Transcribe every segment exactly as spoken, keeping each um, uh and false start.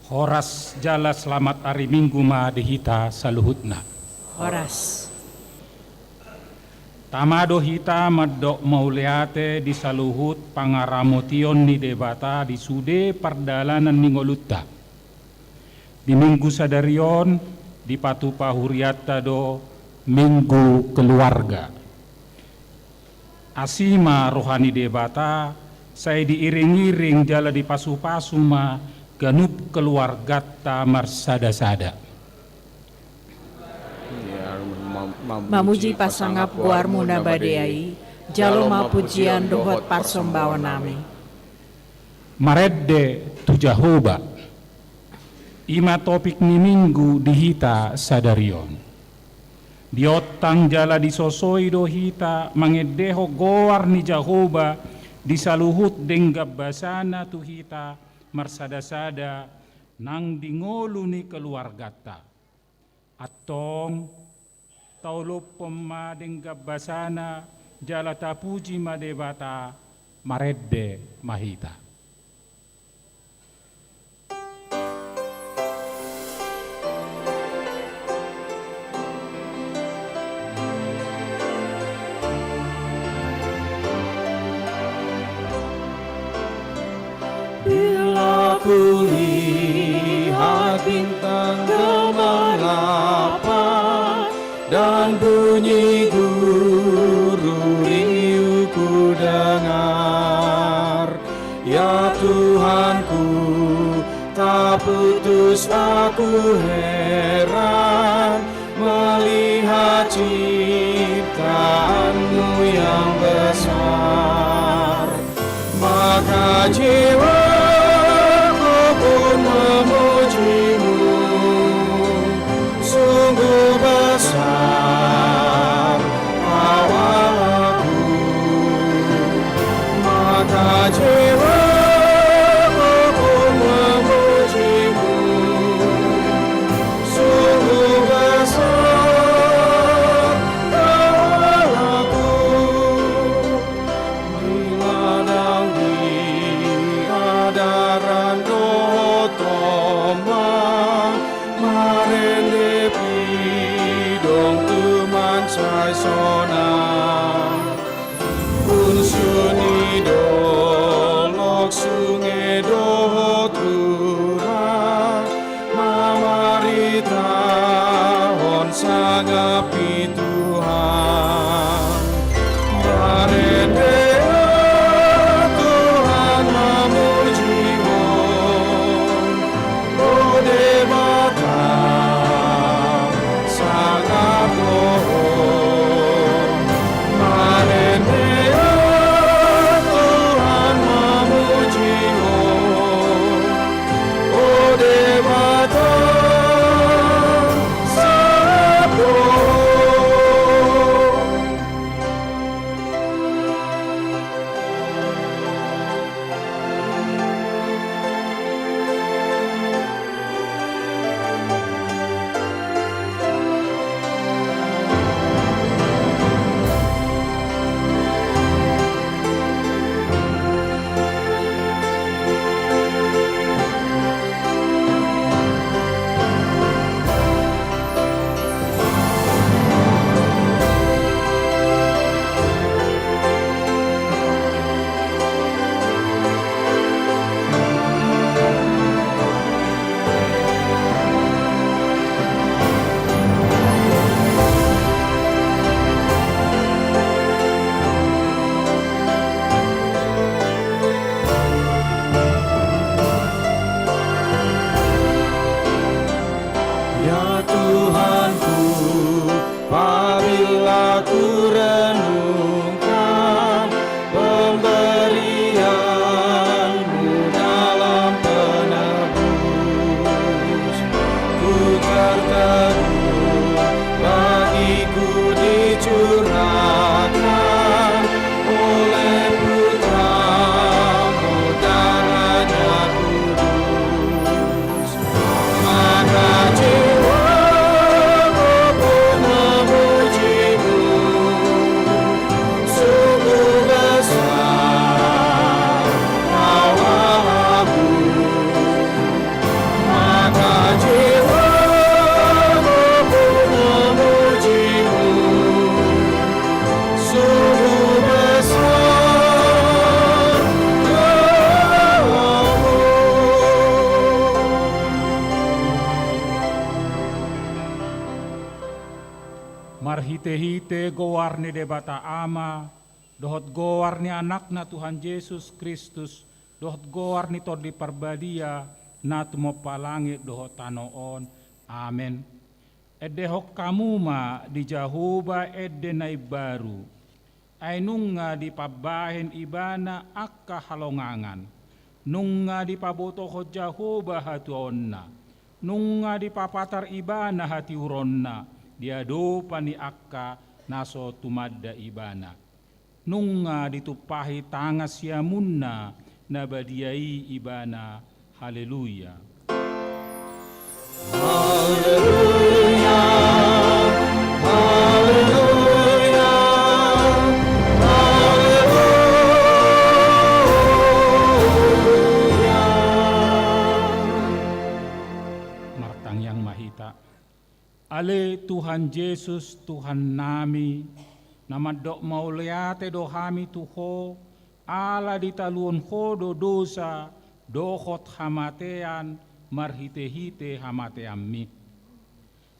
Horas jala selamat ari Minggu ma di hita saluhutna. Horas. Tama do hita mandok mauliate di saluhut pangaramotion ni Debata di sude pardalanan ni ngolunta. Di Minggu sadari on dipatupa hurianta do Minggu Keluarga. Asi ma roha ni Debata, sai diiring-iring jala dipasupasu ma ganup keluarganta marsada-sada. Mamuji pasangap goarmu na badia i, jalo ma pujian dohot parsombaonnami. Marende tu Jahowa. I ma topik ni Minggu di hita sadari on. Diontang jala disosoi do hita mangendehon goar ni Jahowa di saluhut denggan basana tu hita marsada-sada nang di ngolu ni keluarganta. Antong, taolophon ma denggan basana jala tapuji ma Debata, marende ma hita. Bila kulihat bintang gemerlapan dan bunyi gururiu kudengar, ya Tuhanku, tak putus aku heran melihat ciptaan-Mu yang besar. Maka jiwaku pun memuji-Mu, sungguh besar Allahku. Maka jiwaku pun memuji-Mu, sungguh besar Allahku. Di ladang, di adaran dohot ombak, marende pidong tu mansai sonang. Unsur ni dolok, sunge dohot rura, mamaritahon sangap ni Tuhan. Marende, ya Tuhan, mamuji Ho. Marhite-hite goar ni Debata Ama, dohot goar ni Anakna Tuhan Jesus Kristus, dohot goar ni Tondi Parbadia, na tumompa langit dohot tano on. Amen. Endehon hamu ma di Jahowa ende na imbaru. Ai nunga dipambahen Ibana angka halongangan. Nunga dipabotohon Jahowa hatuaonna. Nunga dipapatar Ibana hatiuronna di adopan ni angka na so tumanda Ibana. Nunga ditumpahi tangan siamunna na badia i Ibana. Haleluya. Haleluya, haleluya, haleluya. Martangiang ma hita. Ale Tuhan Jesus, Tuhannami, na mandok mauliate do hami tu Ho, ala ditaluhon Ho do dosa dohot hamatean marhite-hite hamateanMi.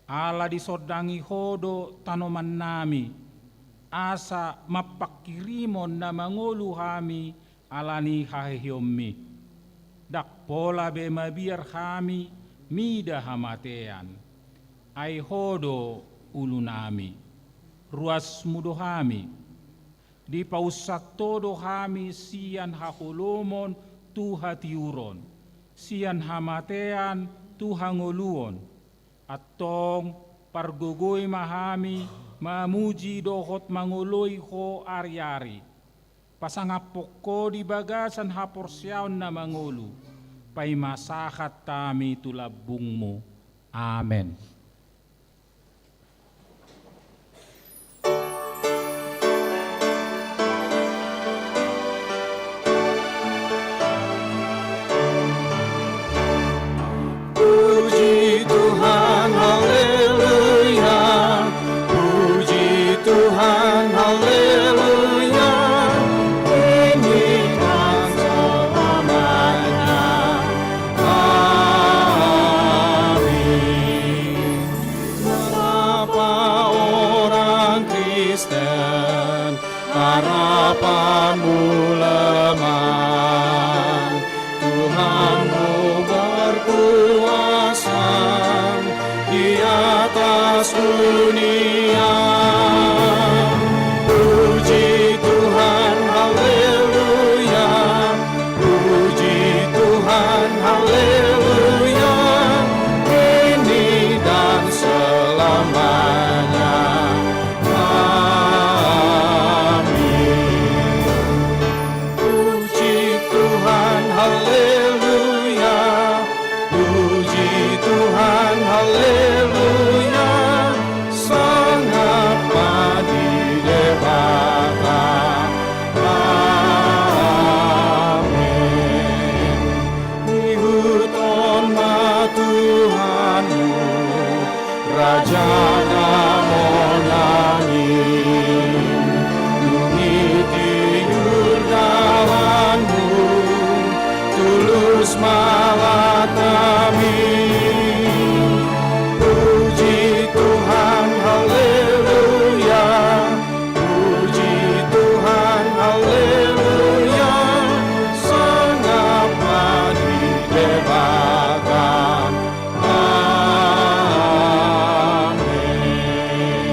Ala disondangi Ho do tanomannami, asa mampanghirimon na mangolu hami ala ni haheheonMi. Ndang pola be mabiar hami mida hamatean. Ai Ho do ulunami. RuasMu do hami. Dipaunsat Ho do hami sian haholomon tu hatiuron, sian hamatean tu hangoluon. Antong pargogoi ma hami mamuji dohot mangoloi Ho ari-ari. Pasangaphon Ho di bagasan haporseaon na mangolu, paima sahat hami tu lambungMu. Amen. Puji Tuhan, haleluya. Puji Tuhan, haleluya. Kini dan selamanya. Amin. Mengapa orang Kristen harapanmu lemah? Tuhanmu berkuasa di atas dunia. Puji Tuhan, haleluya. Puji Tuhan, haleluya. Kini dan selamanya. Amin. Puji Tuhan, haleluya. Puji Tuhan, haleluya. Sangap ma di Debata. Amin. Ihuthon ma Tuhanmu, Raja na monang i. Dung i tiur dalanmu, tulus ma latami. Puji Tuhan, haleluya. Puji Tuhan, haleluya. Sangap ma di Debata. Amin.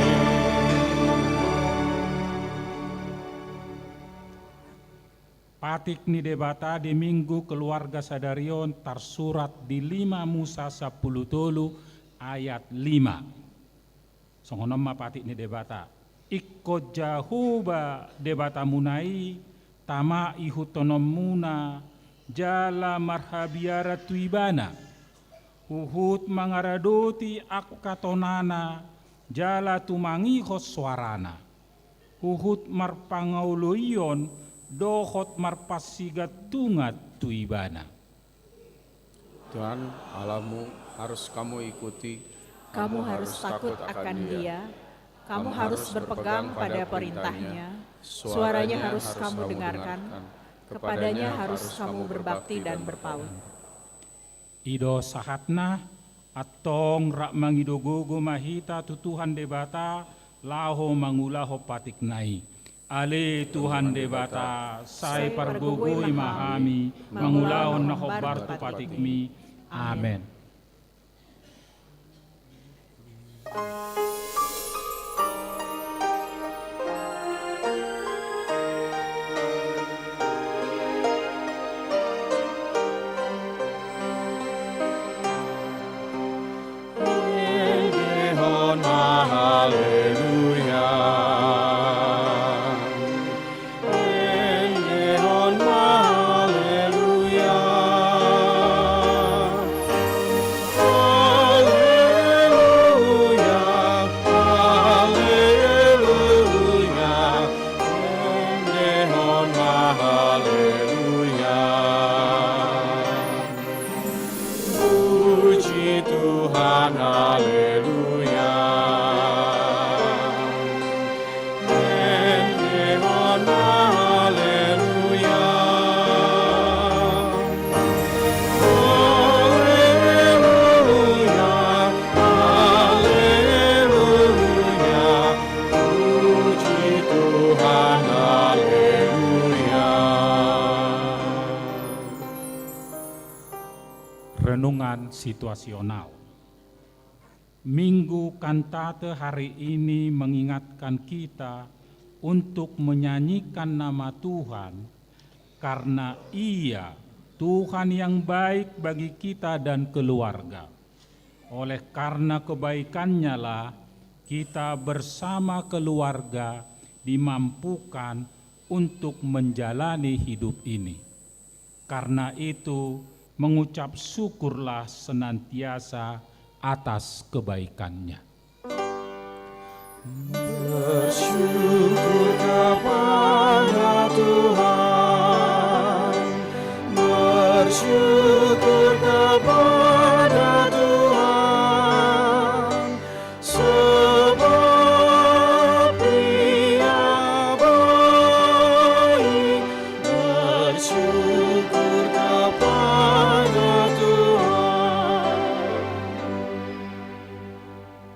Patik ni Debata di Minggu Keluarga sadari on tarsurat di lima Musa sampulu tolu ayat lima. Songon on ma patik ni Debata. Ingkon Jahowa Debatamuna i, tama ihuthononmuna, jala marhabiaran tu Ibana. Huhut mangaradoti angka tonana, jala tumangihon soarana. Huhut marpangaoloion, dohot marpansigantungan tu Ibana. Tuhan Allahmu harus kamu ikuti. Kamu harus takut akan Dia. Kamu harus berpegang pada perintahnya. Suaranya harus kamu dengarkan. Kepadanya harus kamu berbakti dan berpaut. I do sahatna. Antong rap mangido gogo ma hita tu Tuhan Debata, laho mangulahon patikna i. Ale Tuhan Debata, sai pargogoi ma hami mangulahon na hombar tu patikmi. Amen. Endehon ma haleluya. Endehon ma haleluya. Haleluya, haleluya. Endehon ma haleluya. Puji Tuhan, haleluya. Endehon ma haleluya. Haleluya, haleluya. Puji Tuhan, haleluya. Renungan situasional. Minggu Kantate hari ini mengingatkan kita untuk menyanyikan nama Tuhan, karena Ia Tuhan yang baik bagi kita dan keluarga. Oleh karena kebaikan-Nyalah, kita bersama keluarga dimampukan untuk menjalani hidup ini. Karena itu, mengucap syukurlah senantiasa atas kebaikan-Nya. Bersyukur kepada Tuhan, bersyukur kepada Tuhan, sebab Ia baik, bersyukur kepada Tuhan.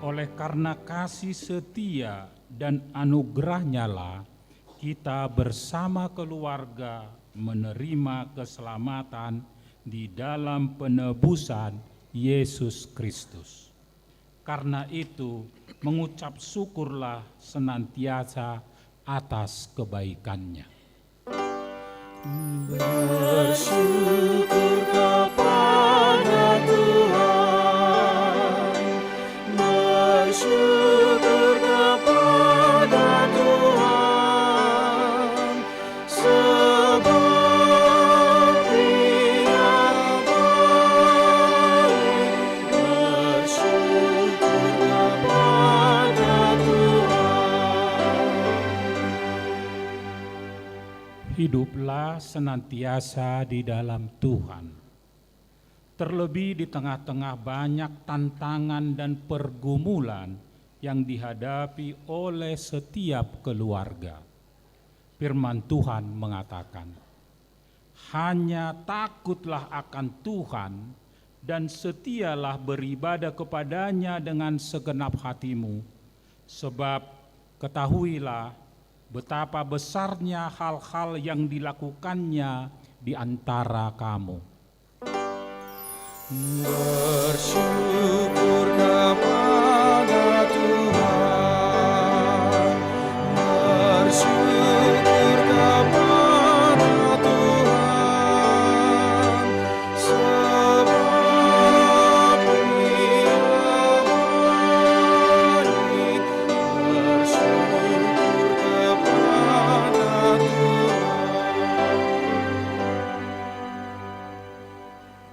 Oleh karena kasih setia dan anugerah-Nyalah, kita bersama keluarga menerima keselamatan di dalam penebusan Yesus Kristus. Karena itu, mengucap syukurlah senantiasa atas kebaikan-Nya. Bersyukur kepada Tuhan, bersyukur kepada Tuhan, sebab Ia baik, bersyukur kepada Tuhan. Hiduplah senantiasa di dalam Tuhan. Terlebih di tengah-tengah banyak tantangan dan pergumulan yang dihadapi oleh setiap keluarga. Firman Tuhan mengatakan, "Hanya takutlah akan Tuhan dan setialah beribadah kepada-Nya dengan segenap hatimu, sebab ketahuilah betapa besarnya hal-hal yang dilakukan-Nya di antara kamu." Bersyukur kepada Tuhan, bersyukur kepada Tuhan, sebab Ia baik, bersyukur kepada Tuhan.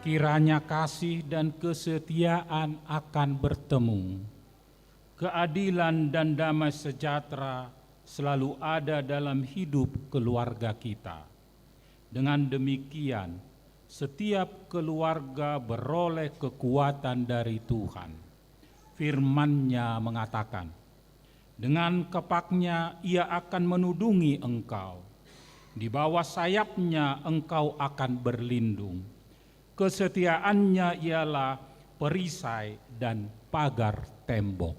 Kiranya kasih dan kesetiaan akan bertemu. Keadilan dan damai sejahtera selalu ada dalam hidup keluarga kita. Dengan demikian, setiap keluarga beroleh kekuatan dari Tuhan. Firman-Nya mengatakan, "Dengan kepaknya Ia akan menudungi engkau. Di bawah sayap-Nya engkau akan berlindung. Kesetiaan-Nya ialah perisai dan pagar tembok."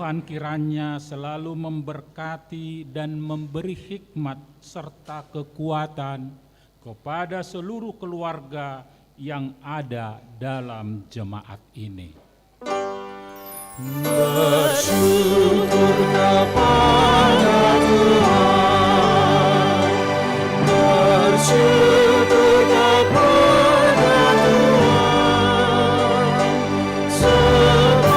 Tuhan kiranya selalu memberkati dan memberi hikmat serta kekuatan kepada seluruh keluarga yang ada dalam jemaat ini. Bersyukur kepada Tuhan, bersyukur kepada Tuhan, sebab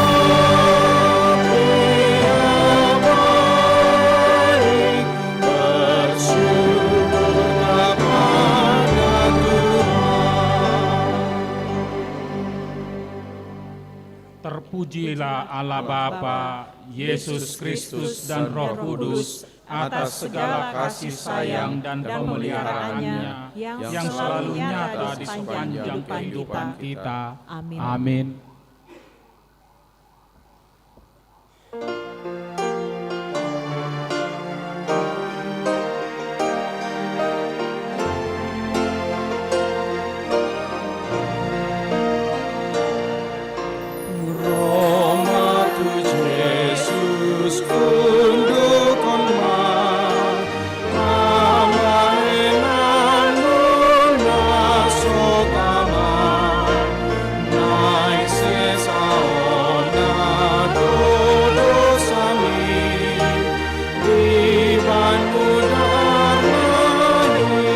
Dia baik, bersyukur kepada Tuhan. Terpujilah Allah Bapa, Yesus Kristus, dan Roh Kudus, atas segala kasih sayang dan pemeliharaannya yang selalu nyata di sepanjang kehidupan kita. Amin. Amin. Ro ma tu Jesus, tundukhon ma pamaenanmu na so tama. Naeng sesa on na do dosami, dibahen mudar na i.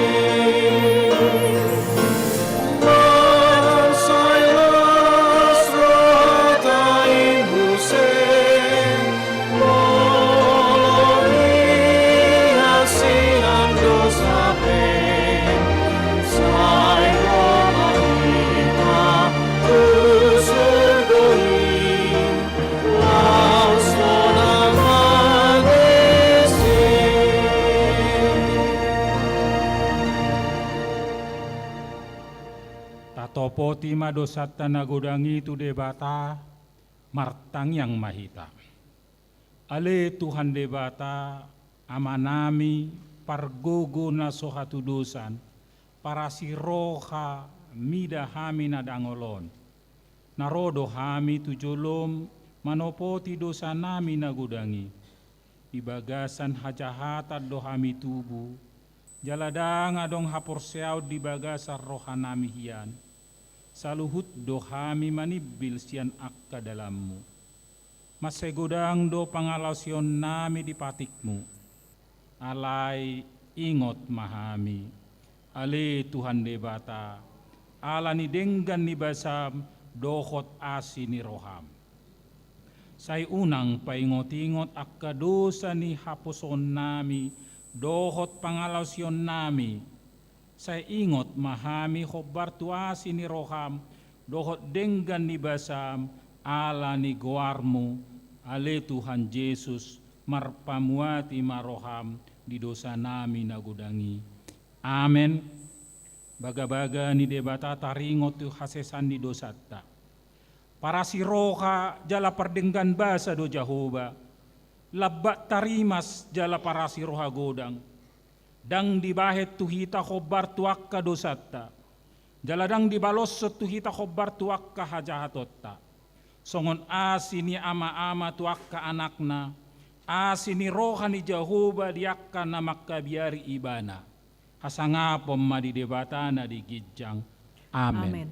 Sai las roha i muse, molo ia sian dosa pe, sai ro ma hita tu surgo i, laos sonang ma disi. Tatopoti ma dosanta na godang i tu Debata, martangiang ma hita. Ale Tuhan Debata, Amanami, pargogo na so hatudosan, parasi roha mida hami na dangol on. Na ro do hami tu jolom manopoti dosanami na godang i. Di bagasan hajahatan do hami tubu, jala ndang adong haporseaon di bagasan rohanami hian. Saluhut do hami manimbil sian angka dalanmu. Mansai godang do pangalaosionnami di patikmu. Alai ingot ma hami, ale Tuhan Debata, ala ni denggan ni basam dohot asi ni roham. Sai unang paingot-ingot angka dosa ni haposoonnami dohot pangalaosionnami. Sai ingot ma hami hombar tu asi ni roham dohot denggan ni basam, ala ni goarmu, ale Tuhan Jesus, marpamuati ma roham di dosanami na godang i. Amen. Bagabaga ni Debata taringot tu hasesaan ni dosanta. Parasi roha jala pardenggan basa do Jahowa, lambat tarimas jala parasi roha godang. Ndang dibahen tu hita hombar tu angka dosanta, jala ndang dibaloshon tu hita hombar tu angka hajahatonta. Songon asi ni ama-ama tu angka anakna, asi ni roha ni Jahowa di angka na mangkabiari Ibana. Hasangapon ma di Debata na di ginjang. Amen. Amen.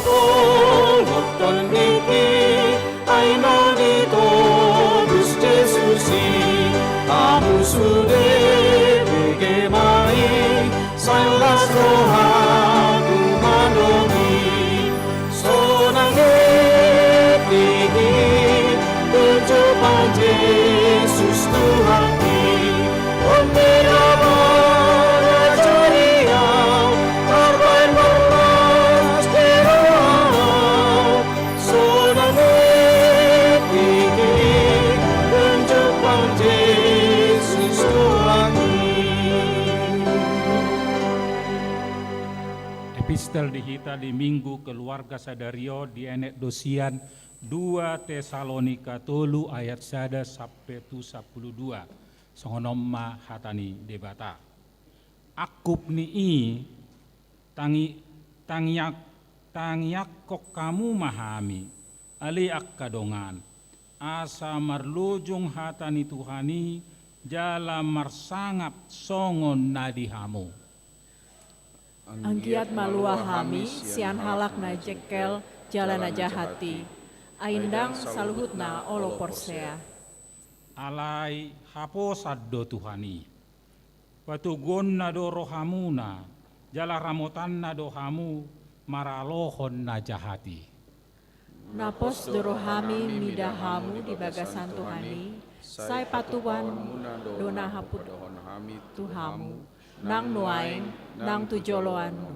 Marolopolop tondingki, ai naung ditobus Jesus i, hamu sude bege ma i, sai las rohaku mandok i. Sonang i tingki, unjuk ma Jesus Tuhanki. On pe na marajori au, tarbaen marlas di roha au. Sonang i tingki, unjuk ma Jesus Tuhanki. Epis- Tel di hita di Minggu Keluarga sadari on dienet do sian dua Tesalonika tolu ayat sada sampe tu sampulu dua. Songon on ma hata ni Debata. Angkup ni i, tangi-, tangiang-, tangiangkon hamu ma hami, ale angka dongan, asa marlojong hata ni Tuhan i jala marsangap songon na di hamu. Anggiat malua hami sian halak na jengkel jala na jahat i, ai ndang saluhutna olo porsea. Alai haposan do Tuhan i. Patoguonna do rohamuna, jala ramotanna do hamu maralohon na jahat i. Na pos do rohami mida hamu di bagasan Tuhan i, sai patupaonmuna do na hapodohon hami tu hamu, nang nuaeng, nang tu joloan on.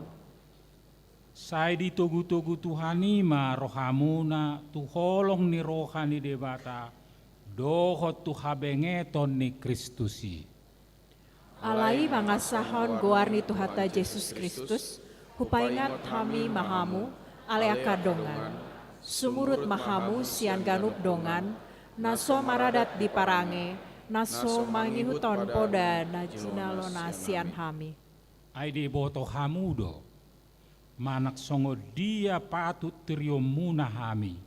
Sai ditogutogu Tuhan i ma rohamuna tu holong ni roha ni Debata, dohot tu habengeton ni Kristus i. Alai mangasahon goar ni Tuhanta Jesus Kristus, hupaingat hami ma hamu, ale angka dongan. Sumurut ma hamu sian ganup dongan, na so maradat di parange, na so mangihuthon poda na jinalona sian hami. Ai diboto hamu do, manang songon dia patut tirionmuna hami,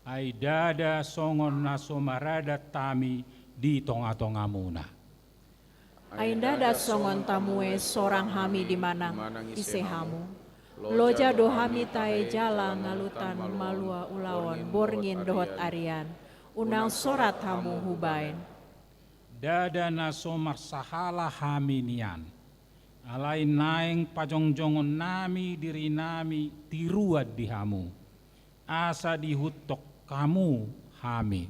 ai ndada songon na so maradat hami di tongatongamuna. Ai ndada songon tamue sorang hami di manang ise hamu. Loja do hami tahe jala ngalutan malua ulaon borngin dohot arian, unang sorat hamu hubaen. Ndada na so marsahala hami nian. Alai naeng pajongjongonnami dirinami tiruan di hamu, asa diihuthon hamu hami.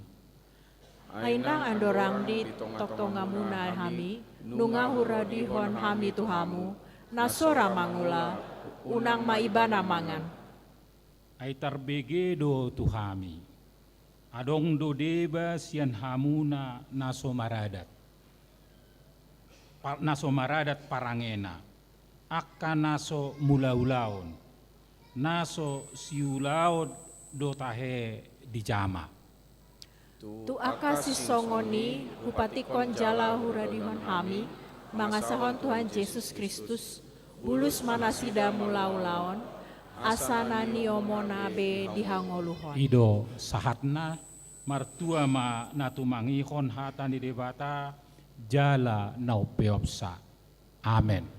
Ai ndang andorang di tongtongamuna hami, nunga huradihon hami tu hamu, na so ra mangula, unang ma ibana mangan. Ai tarbege do tu hami, adong do deba sian hamuna na so maradat, pa-, na so maradat parangena, angka na so mulaulaon, na so siulaon do tahe dijama. Tu angka sisongon i hupatikkon jala huradihon hami, mangasahon Tuhan Jesus Kristus, bulus ma nasida mulaulaon, asa na niomona be dihangoluhon. I do sahatna, martua ma na tumangihon hata ni Debata, jala na umpeopsa. Amen.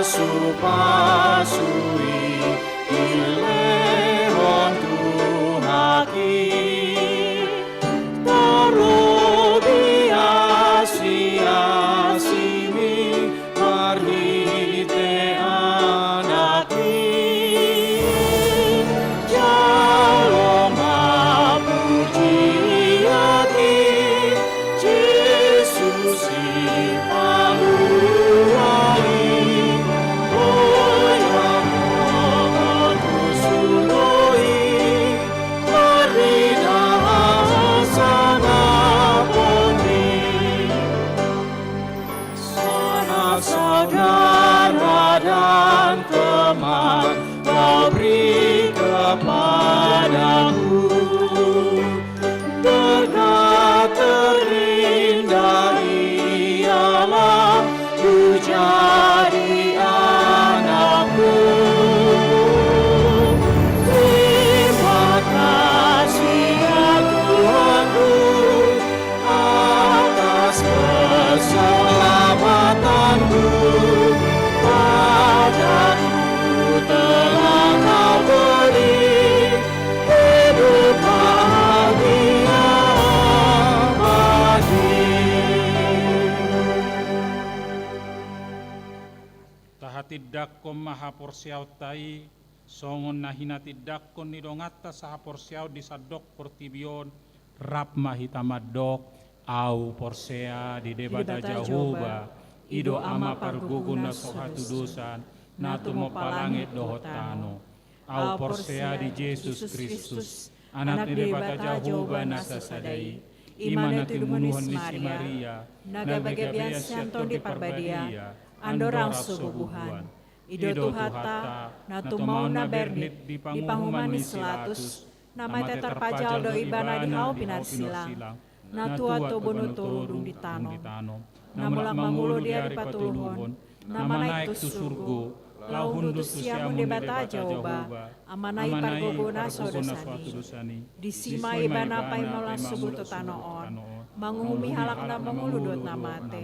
Pasupasu i dilehon Tuhan i, tarlobi asiasimi marhite Anak i. Jalo ma pujian i, Jesus i Palua i, boya mongon tu surgo i, marnida hasangapon i. Sanak saudara dan teman kau beri kepadaku, berkat terindah ialah ku jadi anakmu. Terima kasih ya Tuhanku, atas keselamatanmu, padaku telah kau beri hidup bahagia abadi. Tahatindangkon ma haporseaonta i, songon na hinatindangkon ni donganta sahaporseaon di sandok portibi on, rap ma hita mandok, au porsea di Debata Jahowa, I do Ama pargogo na so hatudosan, na tumompa langit dohot tano. Ahu porsea di Jesus Kristus, Anak ni Debata Jahowa na sasada i, i ma na tinubuhon ni si Maria, na gabegabean sian Tondi Parbadia, andorang so bubuhan. I do Tuhanta, na tumaon na bernit di panguhuman ni si Pilatus, na mate tarpajal do Ibana di hau pinarsilang, na tuat tu bonotoru dung ditanom, na mulak mangolu di ari patoluhon, na manaek tu surgo, laho hundul tu siamun Debata Jahowa, Amana i pargogo na so hatudosan i. Disi ma Ibana paima mulak sogot tu tano on, manguhumi halak na mangolu dohot na mate.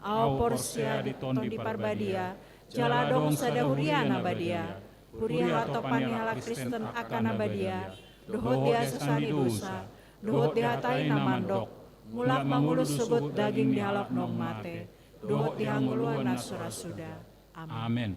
Ahu porsea di Tondi Parbadia, jala adong sada huria na badia, huria hatopan ni halak Kristen angka na badia, dohot di hasesaan ni dosa, dohot di hata i na mandok, mulak mangolu sogot daging ni halak naung mate, dohot di hangoluan na so ra suda. Amen. Amen.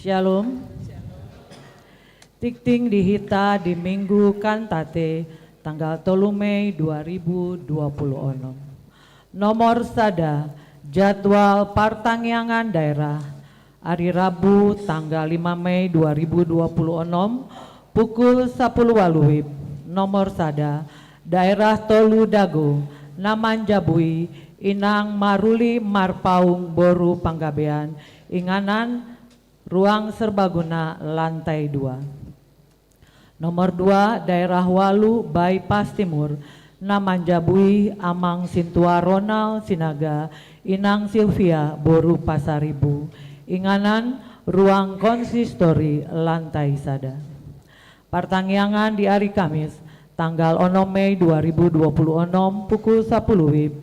Shalom. Tingting di hita di Minggu Kantate, tanggal tolu Mei dua ribu dua puluh enam. Nomor sada, jadwal partangiangan daerah. Ari Rabu, tanggal lima Mei dua ribu dua puluh enam, pukul sapuluh walu WIB. Nomor sada, daerah tolu Dago, na manjabui, Inang Maruli Marpaung boru Panggabean, inganan ruang serbaguna lantai dua. Nomor dua, daerah walu Bypass Timur, na manjabui, Amang Sintua Ronald Sinaga, Inang Silvia boru Pasaribu, inganan ruang konsistori lantai sada. Partangiangan di ari Kamis, tanggal onom Mei dua ribu dua puluh enam, pukul sapuluh WIB.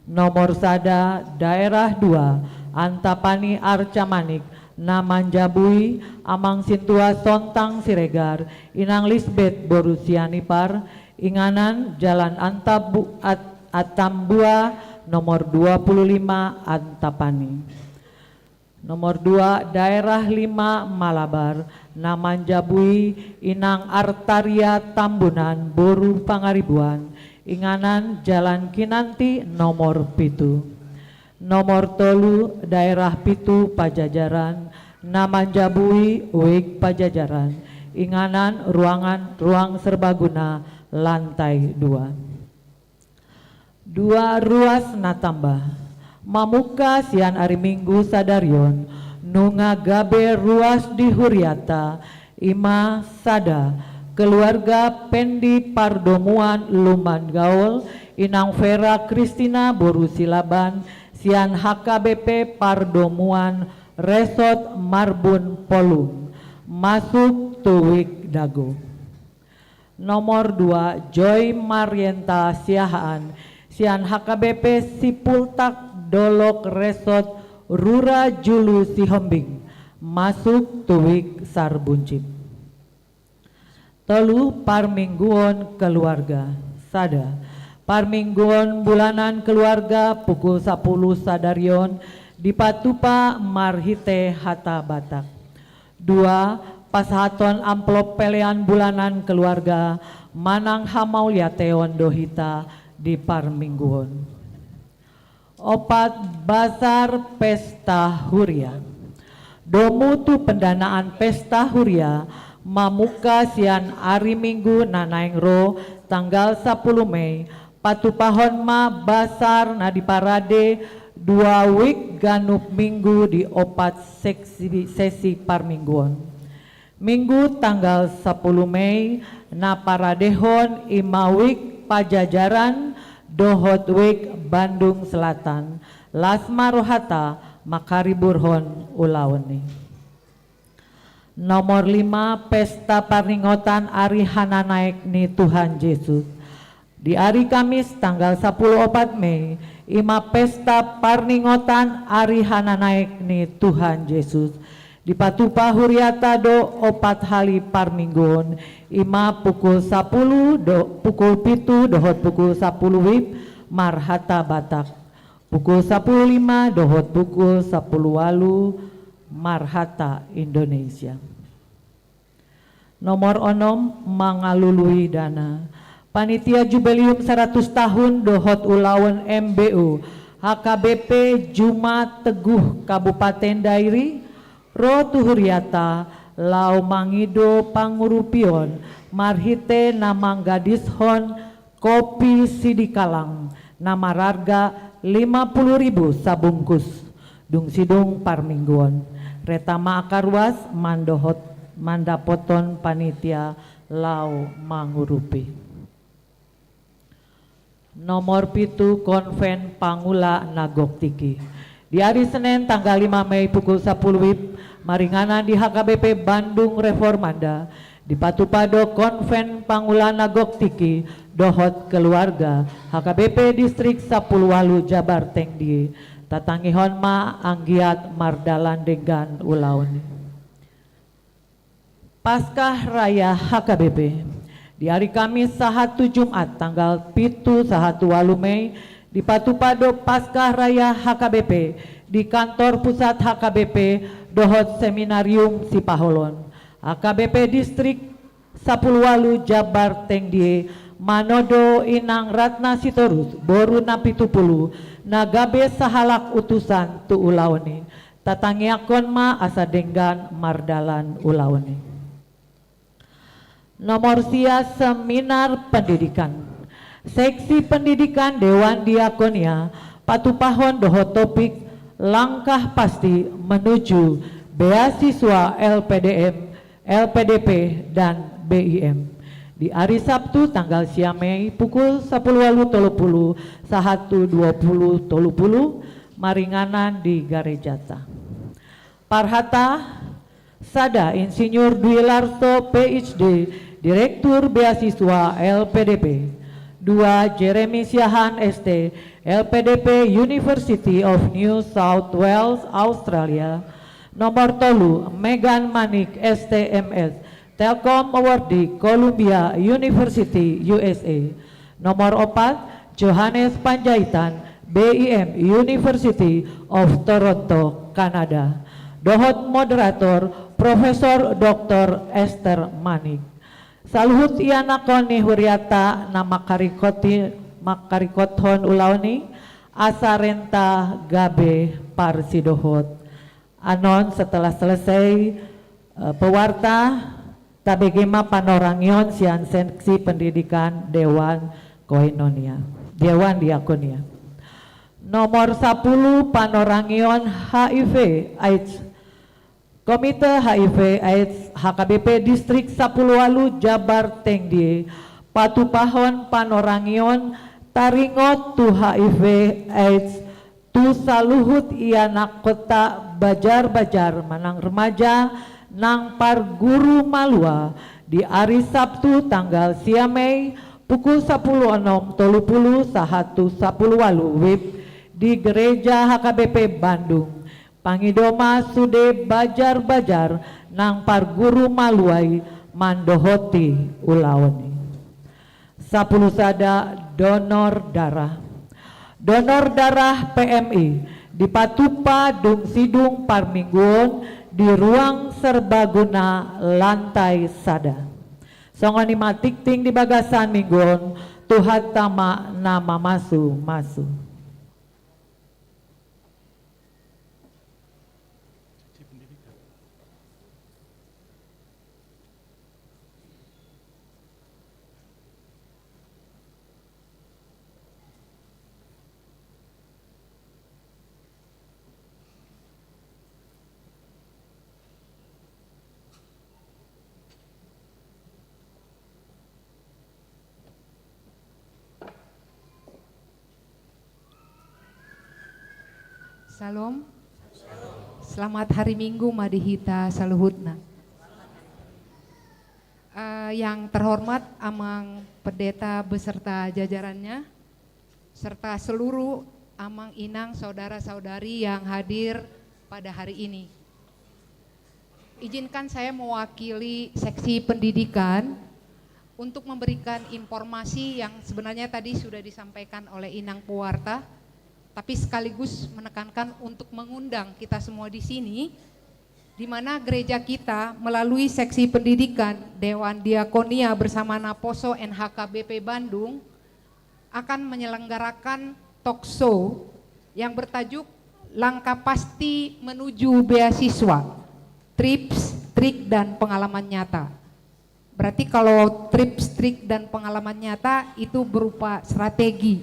Nomor sada, daerah dua, Antapani Arca Manik, na manjabui, Amang Sintua Sontang Siregar, Inang Lisbet boru Sianipar, inganan Jalan Antabu-, At-, Atambua, nomor dua puluh lima, Antapani. Nomor dua, daerah lima Malabar, na manjabui, Inang Artaria Tambunan boru Pangaribuan, inganan Jalan Kinanti nomor pitu. Nomor tolu, daerah pitu Pajajaran, na manjabui, WIB Pajajaran, inganan ruangan ruang serbaguna lantai dua. Dua ruas na tamba. Mamungka sian ari Minggu sadari on, nunga gabe ruas di huriata, ima sada, keluarga Pendi Pardomuan Lumban Gaol, Inang Vera Kristina boru Silaban, sian H K B P Pardomuan Resort Marbun Polhum, masuk tu WIB Dago. Nomor dua, Joy Marienta Siahaan, sian H K B P Sipultak Dolok Resort Rura Julu Sihombing, masuk tu WIB Sar Buncit. Tolu, parmingguon keluarga. Sada, parmingguon bulanan keluarga pukul sapuluh sadari on dipatupa marhite hata Batak. Dua, pasahaton amplop pelean bulanan keluarga manang hamauliateon do hita di parmingguon. Opat, basar pesta huria. Domu tu pendanaan pesta huria, mamungka sian ari Minggu na naeng ro, tanggal sapuluh Mei, patupahon ma basar na diparade dua WIB ganup Minggu di opat seksi, sesi parmingguon. Minggu tanggal sapuluh Mei, na paradehon ima WIB Pajajaran dohot WIB Bandung Selatan, las ma rohata manghariburhon ulaon i. Nomor lima, pesta parningotan ari hananaek ni Tuhan Jesus. Di ari Kamis tanggal sapuluh opat Mei, ima pesta parningotan ari hananaek ni Tuhan Jesus. Dipatupa huriata do opat hali parmingguon, ima pukul sapuluh do, pukul pitu dohot pukul sapuluh WIB marhata Batak. Pukul sapuluh lima dohot pukul sapuluh walu marhata Indonesia. Nomor onom, mangalului dana. Panitia Jubileum saratus tahun dohot ulaon M B U H K B P Juma Teguh Kabupaten Dairi, ro tu huriata laho mangido pangurupion marhite na manggadishon kopi sidikalang na mararga lima puluh ribu sabungkus. Dung sidung parmingguon, reta ma angka ruas mandohot, mandapothon panitia laho mangurupi. Nomor pitu, konven pangula na gok tingki. Di ari Senen tanggal lima Mei pukul sapuluh WIB, maringanan di H K B P Bandung Reformanda, dipatupa do konven pangula na gok tingki dohot keluarga H K B P Distrik sapuluh walu Jabar Tengdie. Tatangihon ma anggiat mardalan denggan ulaon i. Paskah Raya H K B P. Di ari Kamis sahat tu Jumat tanggal pitu sahat tu walu Mei, dipatupa do Paskah Raya H K B P di kantor pusat H K B P dohot seminarium Sipaholon. H K B P Distrik Sapuluh Ualu Jabar Tengdie manodo Inang Ratna Sitorus, boru na pitu pulu, na gabe sahalak utusan tu ulaon i. Tatangiangkon ma asa denggan mardalan ulaon i. Nomor sia, seminar pendidikan. Seksi pendidikan Dewan Diakonia patupahon dohot topik langkah pasti menuju beasiswa L P D M, L P D P, dan B I M. Di hari Sabtu tanggal sia Mei pukul sapuluh ualu tolu pulu sahat tu dua pulu tolu pulu, maringanan di garejata. Parhata, sada, Insinyur Dwi Larso, P H D, Direktur Beasiswa L P D P. Dua, Jeremy Siahaan, S T, L P D P, University of New South Wales, Australia. Nomor tolu, Megan Manik, S T, M S, Telkom Awardee, Columbia University, U S A. Nomor opat, Johannes Panjaitan, B I M, University of Toronto, Canada. Dohot moderator, Profesor Doktor Ester Manik. Saluhut ianakhon ni hurianta na mangkarikoti-, mangkarikothon ulaon i, asa renta gabe parsidohot. Annon, setelah selesai, eh, pewarta, tabege ma panorangion sian Seksi Pendidikan Dewan Koinonia, Dewan Diakonia. Nomor sapuluh, panorangion H I V AIDS. Komite H I V AIDS H K B P Distrik Sapuluh Ualu Jabar Tengdie patupahon panorangion taringot tu H I V AIDS tu saluhut ianakhonta, bajar-bajar manang remaja nang parguru malua, di ari Sabtu tanggal sia Mei pukul sapuluh onom tolu pulu sahat tu sapuluh ualu WIB di Gereja H K B P Bandung. Pangido ma sude bajar-bajar nang parguru malua i mandohoti ulaon i. Sapuluh sada, donor darah. Donor darah P M I dipatupa dung sidung parmingguon di ruang serbaguna lantai sada. Songon i ma tingting di bagasan minggu on, Tuhanta ma na mamasu-masu. Syalom. Selamat hari Minggu ma di hita saluhutna. Eh, yang terhormat Amang Pendeta beserta jajarannya, serta seluruh Amang, Inang, saudara-saudari yang hadir pada hari ini. Izinkan saya mewakili Seksi Pendidikan untuk memberikan informasi yang sebenarnya tadi sudah disampaikan oleh Inang Pewarta, tapi sekaligus menekankan untuk mengundang kita semua di sini, di mana gereja kita melalui Seksi Pendidikan Dewan Diakonia bersama Naposo and H K B P Bandung akan menyelenggarakan talk show yang bertajuk Langkah Pasti Menuju Beasiswa, Tips, Trik, dan Pengalaman Nyata. Berarti kalau tips, trik, dan pengalaman nyata itu berupa strategi.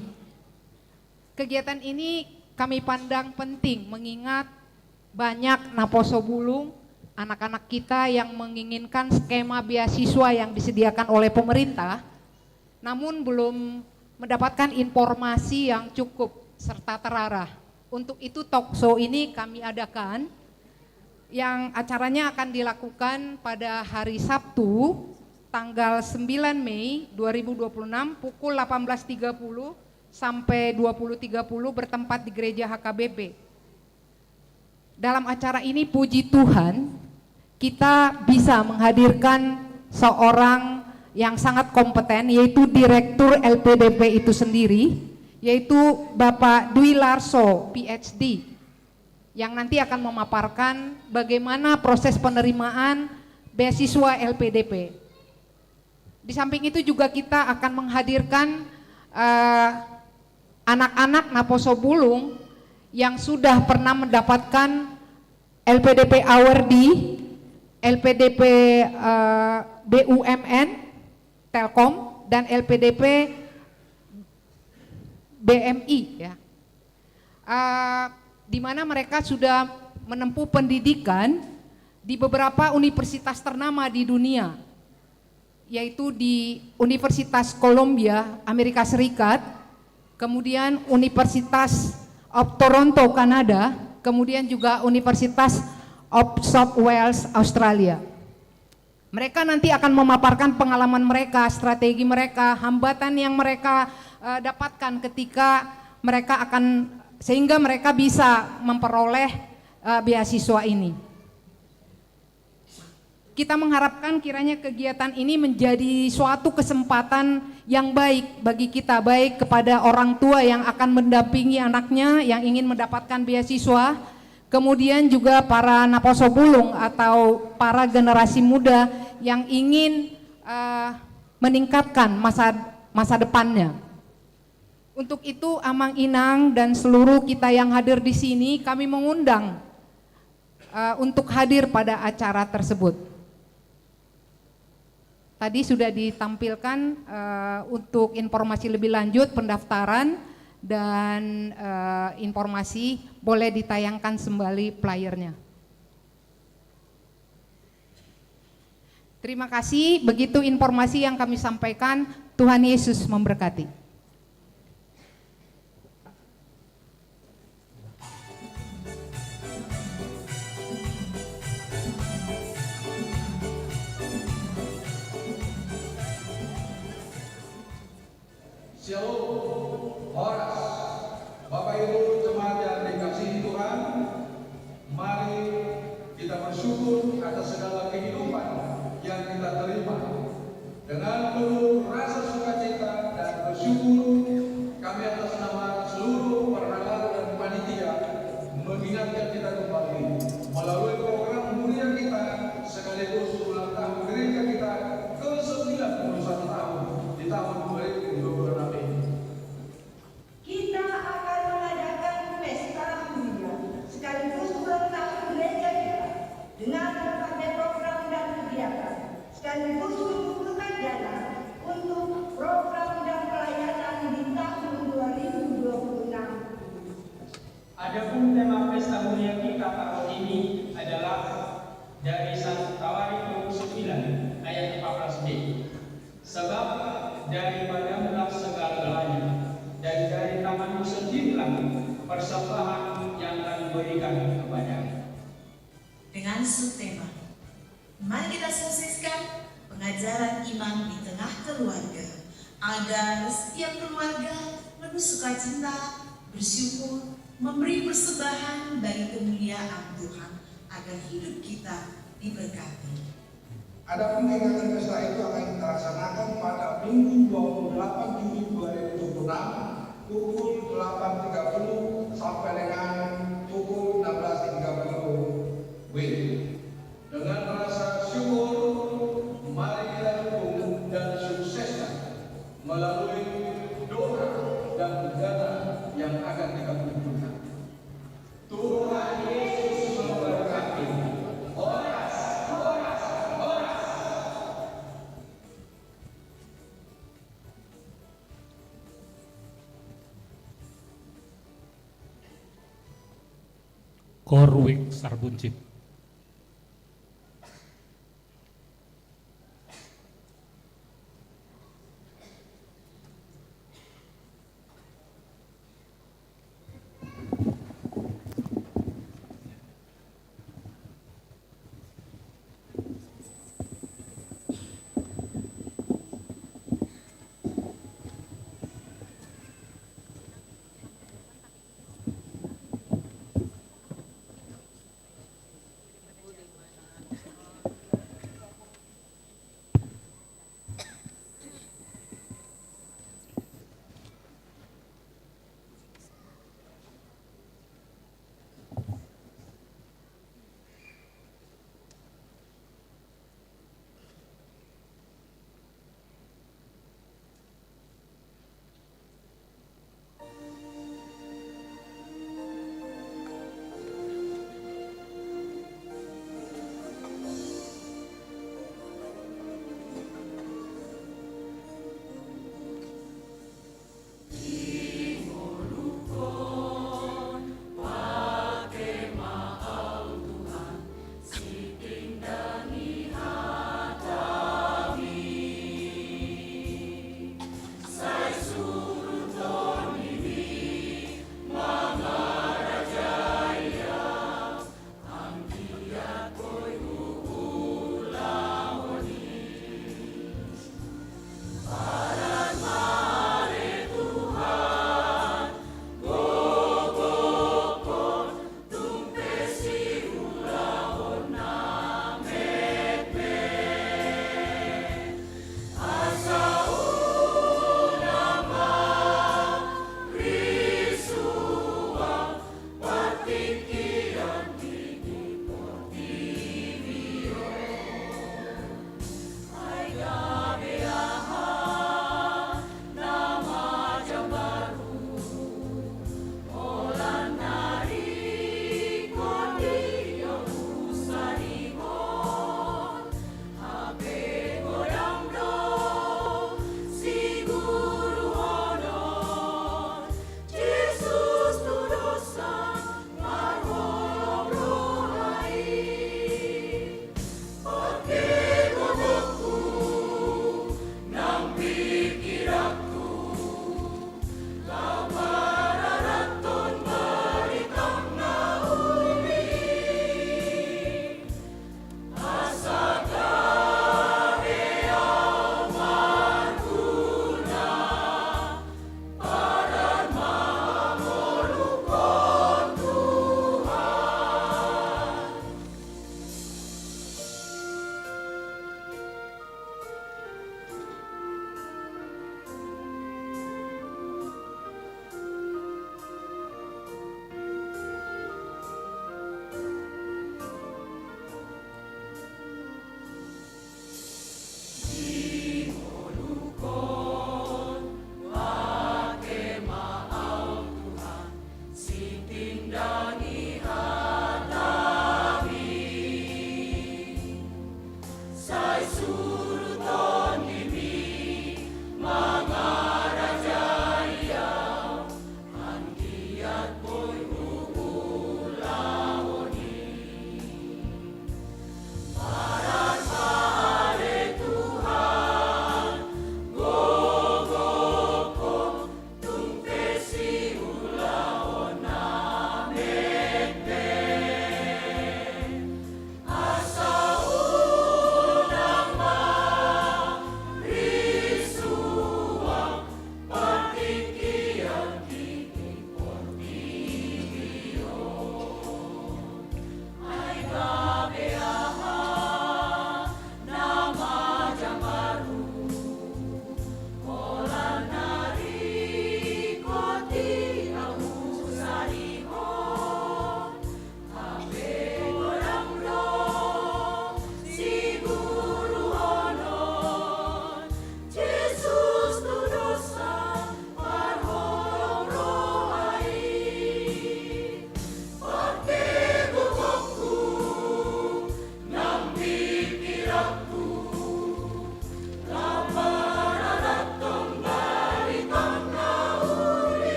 Kegiatan ini kami pandang penting mengingat banyak naposo bulung, anak-anak kita yang menginginkan skema beasiswa yang disediakan oleh pemerintah, namun belum mendapatkan informasi yang cukup serta terarah. Untuk itu, talk show ini kami adakan, yang acaranya akan dilakukan pada hari Sabtu, tanggal sembilan Mei dua ribu dua puluh enam, pukul delapan belas tiga puluh sampai dua puluh tiga puluh, bertempat di Gereja H K B P. Dalam acara ini, puji Tuhan, kita bisa menghadirkan seorang yang sangat kompeten, yaitu Direktur L P D P itu sendiri, yaitu Bapak Dwi Larso, P H D. yang nanti akan memaparkan bagaimana proses penerimaan beasiswa L P D P. Di samping itu juga kita akan menghadirkan, eh, anak-anak naposo bulung yang sudah pernah mendapatkan L P D P Awardee, L P D P, eh, B U M N, Telkom, dan L P D P B M I, ya. Eh, di mana mereka sudah menempuh pendidikan di beberapa universitas ternama di dunia, yaitu di Universitas Columbia, Amerika Serikat, kemudian Universitas of Toronto, Kanada, kemudian juga Universitas of South Wales, Australia. Mereka nanti akan memaparkan pengalaman mereka, strategi mereka, hambatan yang mereka, eh, dapatkan ketika mereka akan, sehingga mereka bisa memperoleh, eh, beasiswa ini. Kita mengharapkan kiranya kegiatan ini menjadi suatu kesempatan yang baik bagi kita, baik kepada orang tua yang akan mendampingi anaknya yang ingin mendapatkan beasiswa, kemudian juga para naposo bulung atau para generasi muda yang ingin, eh, meningkatkan masa, masa depannya. Untuk itu, Amang Inang dan seluruh kita yang hadir di sini, kami mengundang, eh, untuk hadir pada acara tersebut. Tadi sudah ditampilkan, eh, untuk informasi lebih lanjut, pendaftaran dan, eh, informasi, boleh ditayangkan kembali flyernya. Terima kasih, begitu informasi yang kami sampaikan. Tuhan Yesus memberkati. Shalom, horas. Bapak Ibu jemaat yang dikasihi Tuhan, mari kita bersyukur atas segala kehidupan yang kita terima. Dengan penuh rasa sukacita dan bersyukur, kami atas nama seluruh perhalal dan panitia mengingatkan kita kembali melalui program Huria Kita sekaligus ulang tahun gereja kita ke sembilan puluh satu tahun di tahun dua ribu dua puluh enam ini. Kita akan mengadakan pesta huria sekaligus ulang tahun gereja kita dengan berbagai program dan kegiatan, sekaligus mengumpulkan dana untuk program dan pelayanan di tahun dua ribu dua puluh enam. Adapun tema pesta huria kita tahun ini adalah dari satu Tawarik dua puluh sembilan ayat empat belas b. Sebab daripadamulah segala-galanya, dan dari tanganmu sendirilah persembahan yang kami berikan kepadamu. Dengan subtema, mari kita sukseskan pengajaran iman di tengah keluarga, agar setiap keluarga penuh sukacita, bersyukur, memberi persembahan bagi kemuliaan Tuhan, agar hidup kita diberkati. Adapun kegiatan pesta itu akan kita laksanakan pada Minggu dua puluh delapan Juli dua ribu dua puluh enam, pukul delapan tiga puluh sampai dengan pukul enam belas tiga puluh W I B. Dengan rasa syukur, mari kita dukung dan sukseskan melalui doa dan dana yang akan kita kumpulkan. Tuhan Yesus memberkati. Horas, horas, horas. Korwik Sarbunsit.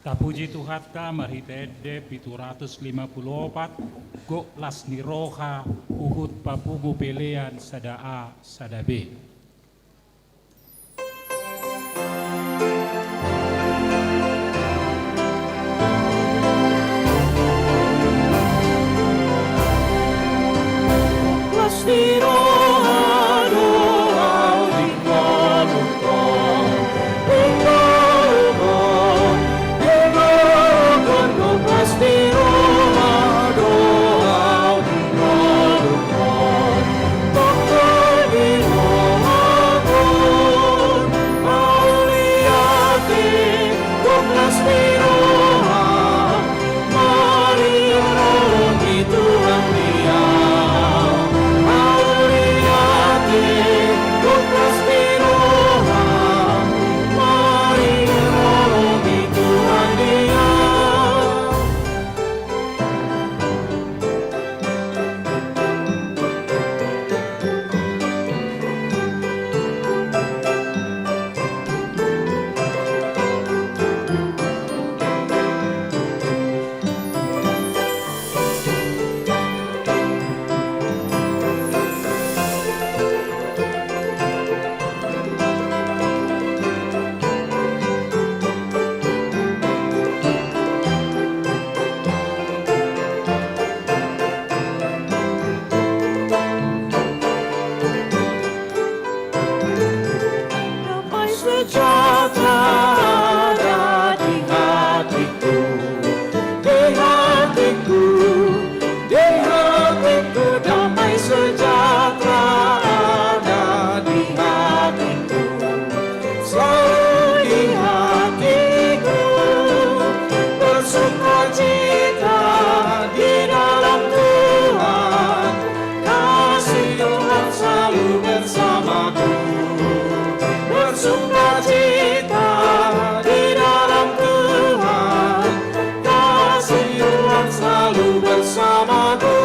Tapuji Tuhanta marhite ende pitu ratus lima pulu opat, gok las ni roha huhut papungu pelean sada A sada B. Damai sejahtera ada di hatiku, di hatiku, di hatiku. Damai sejahtera ada di hatiku, selalu di hatiku. Bersukacita di dalam Tuhan, kasih Tuhan selalu bersamaku. Bersukacita di dalam Tuhan, kasih Tuhan selalu bersamaku.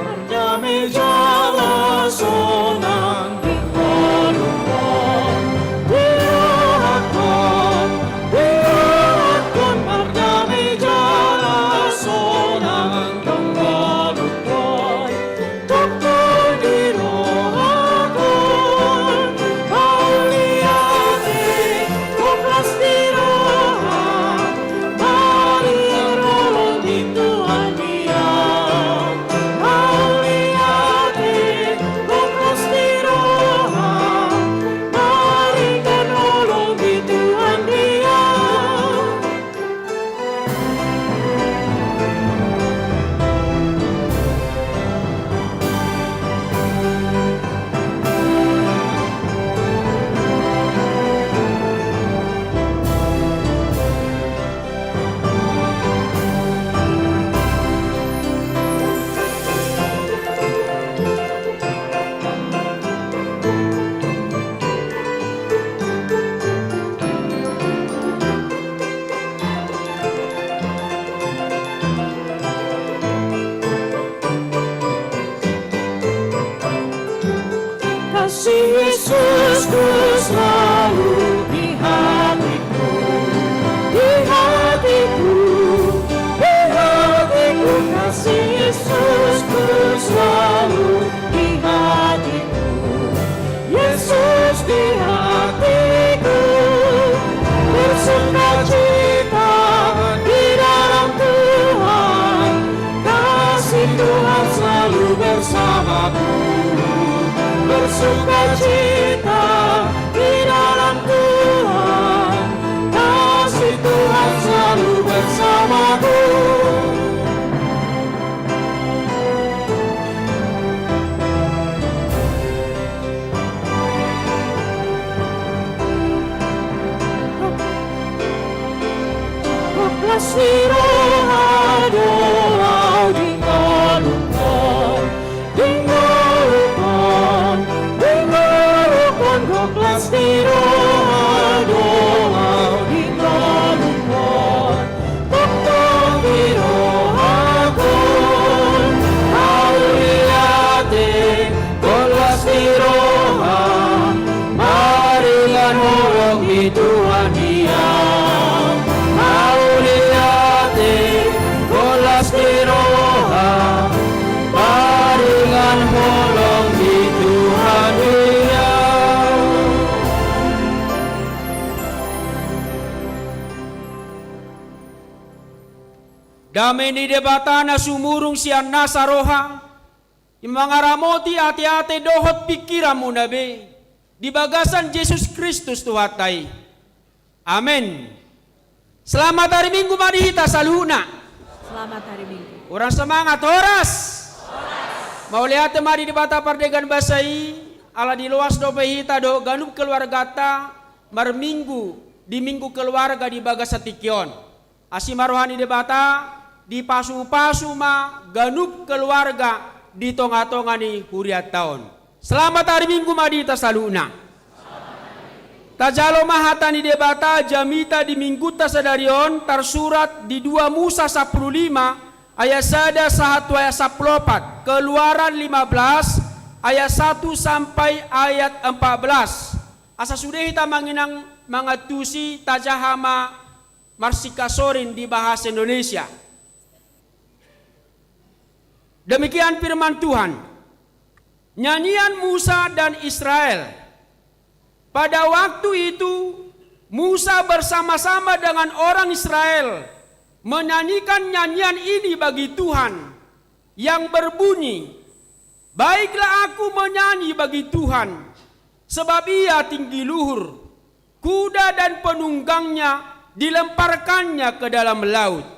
Mardame jala sonang di ngolungkon, di rohangkon, di rohangkon. Mardame jala sonang di ngolungkon, tongtong di rohangkon. Mauliate, gok las ni roha, marhite holong ni Tuhan i. Mauliate, gok las ni roha, marhite holong ni Tuhan i. Kasih Yesusku selalu di hatiku, di hatiku, di hatiku. Kasih Yesusku selalu di hatiku, Yesus di hatiku. Bersukacita di dalam Tuhan, kasih Tuhan selalu bersamaku. Bersukacita di dalam Tuhan, kasih Tuhan selalu bersamaku. Dame ni Debata na sumurung sian nasa roha, i mangaramoti ateate dohot pingkiranmuna be, di bagasan Jesus Kristus Tuhanta i. Amen. Selamat hari Minggu ma di hita saluhutna. Selamat hari Minggu. Hurang semangat, horas. Mauliate ma di Debata pardenggan basa i, ala diloas dope hita dohot ganup keluargata marminggu di Minggu Keluarga di bagasan tingki on. Asi ma roha ni Debata, dipasupasu ma ganup keluarga di tongatonga ni hurianta on. Selamat hari Minggu ma di hita saluhutna. Tajalo ma hata ni Debata jamita di Minggunta sadari on, tarsurat di dua Musa sampulu lima ayat sada sahat tu ayat sampulu opat, Keluaran lima belas ayat satu sampai ayat empat belas. Asa sude hita, amang inang, mangantusi, tajaha ma marsikasoring di bahasa Indonesia. Demikian firman Tuhan. Nyanyian Musa dan Israel. Pada waktu itu, Musa bersama-sama dengan orang Israel menyanyikan nyanyian ini bagi Tuhan, yang berbunyi, "Baiklah aku menyanyi bagi Tuhan, sebab Ia tinggi luhur. Kuda dan penunggangnya dilemparkannya ke dalam laut."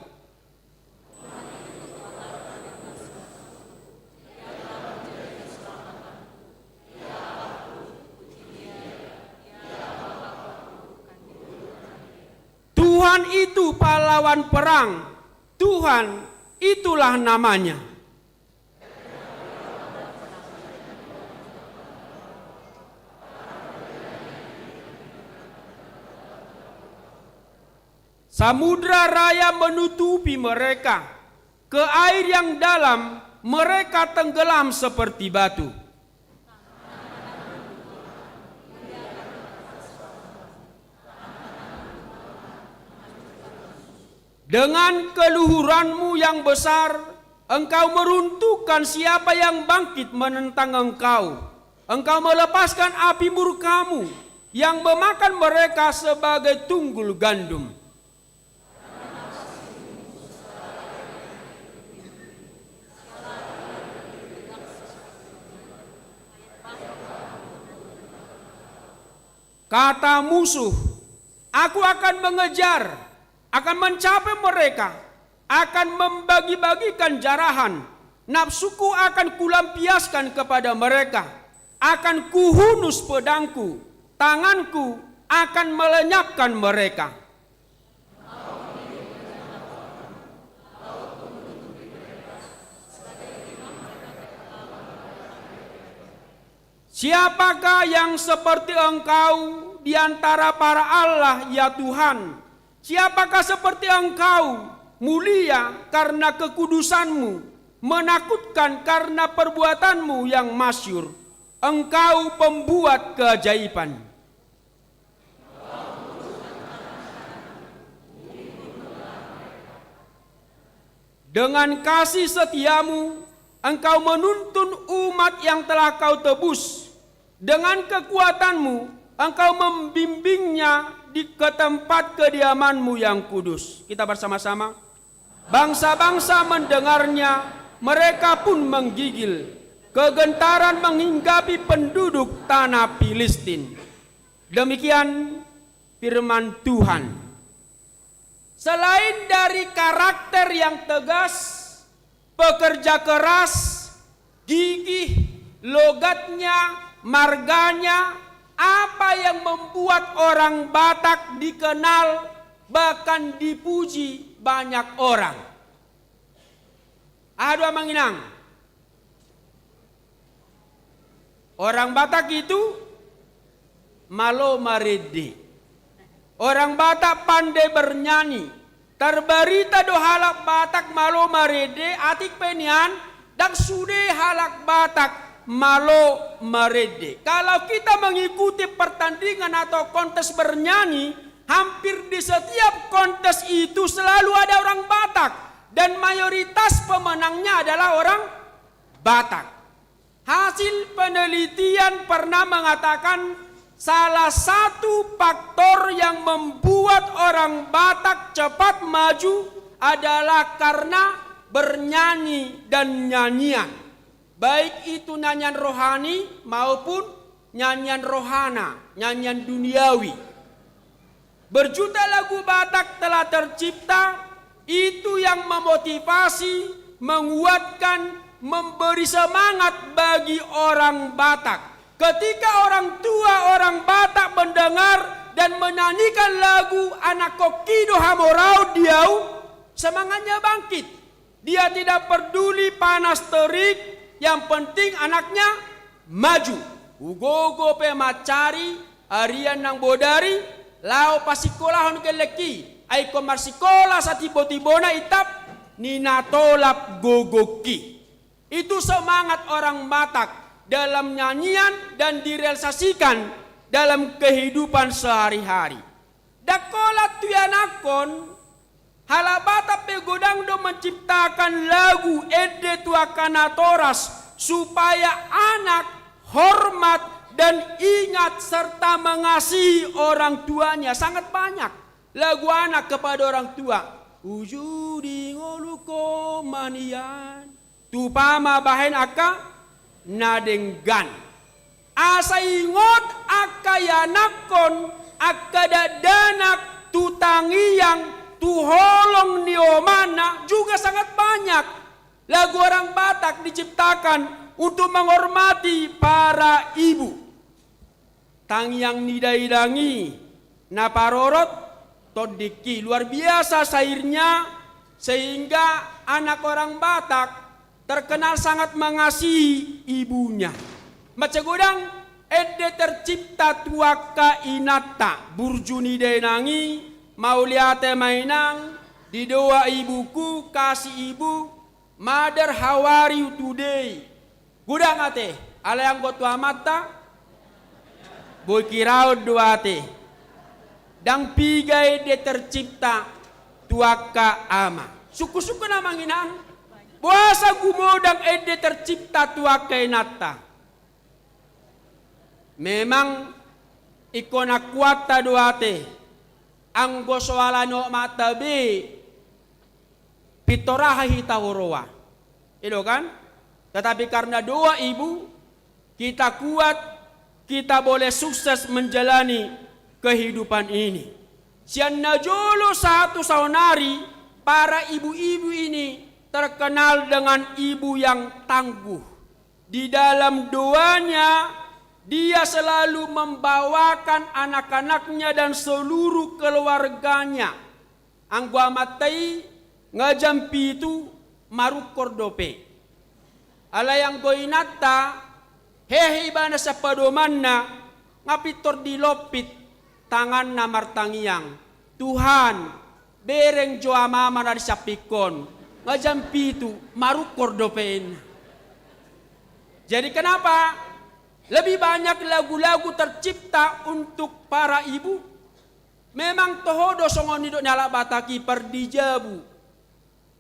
Tuhan itu pahlawan perang, Tuhan itulah namanya. Samudra raya menutupi mereka, ke air yang dalam mereka tenggelam seperti batu. Dengan keluhuranmu yang besar, engkau meruntuhkan siapa yang bangkit menentang engkau. Engkau melepaskan api murkamu yang memakan mereka sebagai tunggul gandum. Kata musuh, "Aku akan mengejar, akan mencapai mereka, akan membagi-bagikan jarahan, nafsuku akan kulampiaskan kepada mereka, akan kuhunus pedangku, tanganku akan melenyapkan mereka." Siapakah yang seperti engkau di antara para allah, ya Tuhan? Siapakah seperti engkau, mulia karena kekudusanmu, menakutkan karena perbuatanmu yang masyur? Engkau pembuat keajaiban. Dengan kasih setiamu, engkau menuntun umat yang telah kau tebus. Dengan kekuatanmu, engkau membimbingnya di, ke tempat kediamanmu yang kudus. Kita bersama-sama. Bangsa-bangsa mendengarnya, mereka pun menggigil. Kegentaran menghinggapi penduduk tanah Filistin. Demikian firman Tuhan. Selain dari karakter yang tegas, pekerja keras, gigih, logatnya, marganya, apa yang membuat orang Batak dikenal bahkan dipuji banyak orang? Aha do, amang inang? Orang Batak itu malo marende. Orang Batak pandai bernyanyi. Tarbarita do halak Batak malo marende, atik pe nian, ndang sude halak Batak malo marende. Kalau kita mengikuti pertandingan atau kontes bernyanyi, hampir di setiap kontes itu selalu ada orang Batak. Dan mayoritas pemenangnya adalah orang Batak. Hasil penelitian pernah mengatakan, salah satu faktor yang membuat orang Batak cepat maju adalah karena bernyanyi dan nyanyian, baik itu nyanyian rohani maupun nyanyian rohana, nyanyian duniawi. Berjuta lagu Batak telah tercipta, itu yang memotivasi, menguatkan, memberi semangat bagi orang Batak. Ketika orang tua orang Batak mendengar dan menyanyikan lagu Anak Koki do Hamoraon di Au, semangatnya bangkit. Dia tidak peduli panas terik, yang penting anaknya maju. Hugogo pe mansari arian nang bodari, laho pasikkolahon gellengki, ai ingkon marsikola satimbotibona, itap ni na tolap gogongki. Itu semangat orang Batak dalam nyanyian dan direalisasikan dalam kehidupan sehari-hari. Ndang holan tu ianakhon, halak Batak pe godang do menciptakan lagu ende tu angka natoras supaya anak hormat dan ingat serta mengasihi orang tuanya. Sangat banyak lagu anak kepada orang tua. Uju di ngolungkon ma nian. Tupa ma bahen angka na denggan. Asa ingot angka ianakhon, angka dakdanak tu tangiang, tu holong ni omakna, juga sangat banyak lagu orang Batak diciptakan untuk menghormati para ibu. Tangiang ni dainang i na parorot tondingki. Luar biasa syairnya, sehingga anak orang Batak terkenal sangat mengasihi ibunya. Mansai godang ende tercipta tu angka inanta, burju ni dainang i, mauliate ma inang, didoa ibuku, kasih ibu, mother how are you today. Godang ate, alai anggo tu amanta, boi hiraon do ate. Ndang piga ende tercipta tu angka ama. Sungkun-sungkun amang inang, boasa gumodang ende tercipta tu angka inanta. Memang ingkon akuanta do ate, anggo so ala ni omakta be, pintor aha hita huroha. I do kan? Tetapi karena doa ibu, kita kuat, kita boleh sukses menjalani kehidupan ini. Sian na jolo sahat tu saonari, para ibu-ibu ini terkenal dengan ibu yang tangguh. Di dalam doanya, dia selalu membawakan anak-anaknya dan seluruh keluarganya. Anggo amanta i, nga jam pitu marungkor dope. Alai anggo inanta, hehe ibana sian padomanna, nga pintor dilompit tanganna martangiang, "Tuhan, bereng jo amama na di sampingkon, nga jam pitu marungkor dope," inna. Jadi kenapa lebih banyak lagu-lagu tercipta untuk para ibu? Memang toho do songon nidok ni halak Batak i, pardijabu.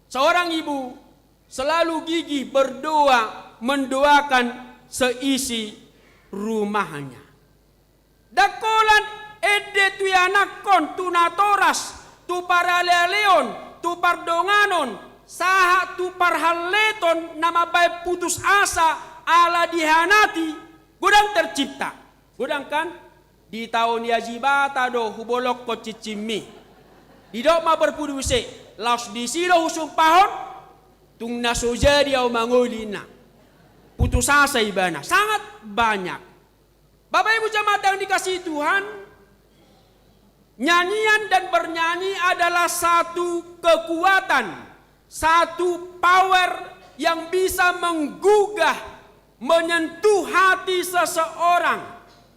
Seorang ibu selalu gigih berdoa, mendoakan seisi rumahnya. Ndang holan ende tu ianakhon, tu natoras, tu paralealeon, tu pardonganon, sahat tu parhalleton na mambahen putus asa ala dihianati, godang tercipta. Godang kan? Ditaon i Ajibata do hubolongkon cincinmi. Didok ma borpudi muse, laos disi do husumpahon, tung na so jadi au mangoli, inna. Putus asa ibana. Sangat banyak. Bapak Ibu jamaat yang dikasihi Tuhan, nyanyian dan bernyanyi adalah satu kekuatan, satu power yang bisa menggugah, menyentuh hati seseorang.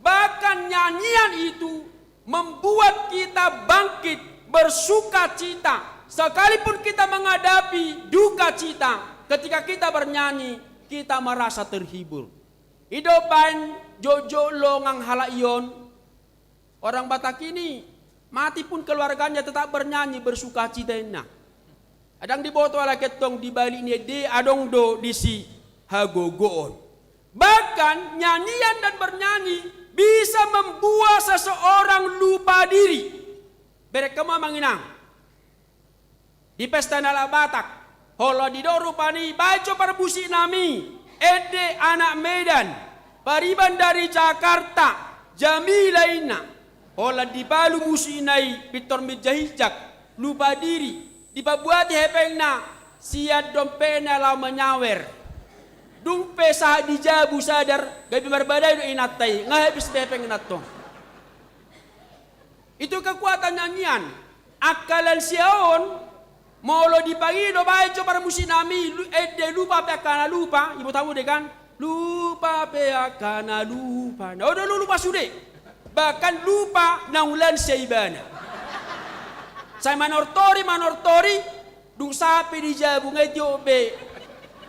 Bahkan nyanyian itu membuat kita bangkit, bersukacita. Sekalipun kita menghadapi duka cita, ketika kita bernyanyi, kita merasa terhibur. I do umbahen jotjot longang halak i on, orang Batak ini, mati pun keluarganya tetap bernyanyi, bersukacita, inna. Ndang diboto halak i antong, di balik ni ende adong do disi hagogoon. Bahkan nyanyian dan bernyanyi bisa membuat seseorang lupa diri. Bereng hamu amang inang. Di pesta ni halak Batak, holan didok rupani, baen jo parmusiknami, ende anak Medan, pariban dari Jakarta, Jamila inna. Holan dipalu musikna i pintor minjahijak, lupa diri, dipabuati hepengna sian dompetna laho manyawer. Dung pe sahat di jabu sadar, gabe marbadai do inanta i, nga habis be hepengna tong. Itu kekuatan nyanyian. Angka lansia on, molo dipangido, baen jo parmusiknami, lu-, ende lupa pe angka na lupa, iboto hamu do kan? Lupa pe angka na lupa. Na, oh, do lupa sude. Bahkan lupa naung lansia ibana. Sai manortori, manortori, dung sahat pe di jabu nga i tiop be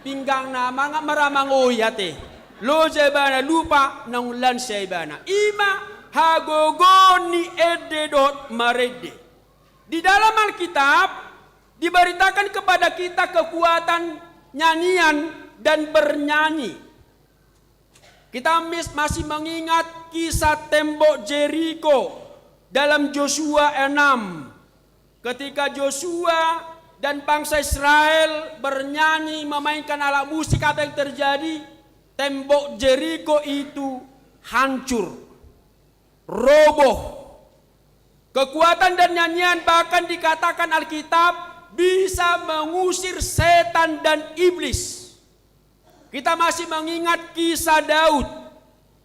pinggangna, manga-, maramangoi ate. Loja ibana, lupa naung lansia ibana. I ma hagogoon ni ende dohot marende. Di dalam Alkitab diberitakan kepada kita kekuatan nyanyian dan bernyanyi. Kita mis-, masih mengingat kisah tembok Jeriko dalam Josua enam. Ketika Josua dan bangsa Israel bernyanyi, memainkan alat musik, apa yang terjadi? Tembok Jeriko itu hancur, roboh. Kekuatan dan nyanyian, bahkan dikatakan Alkitab, bisa mengusir setan dan iblis. Kita masih mengingat kisah Daud.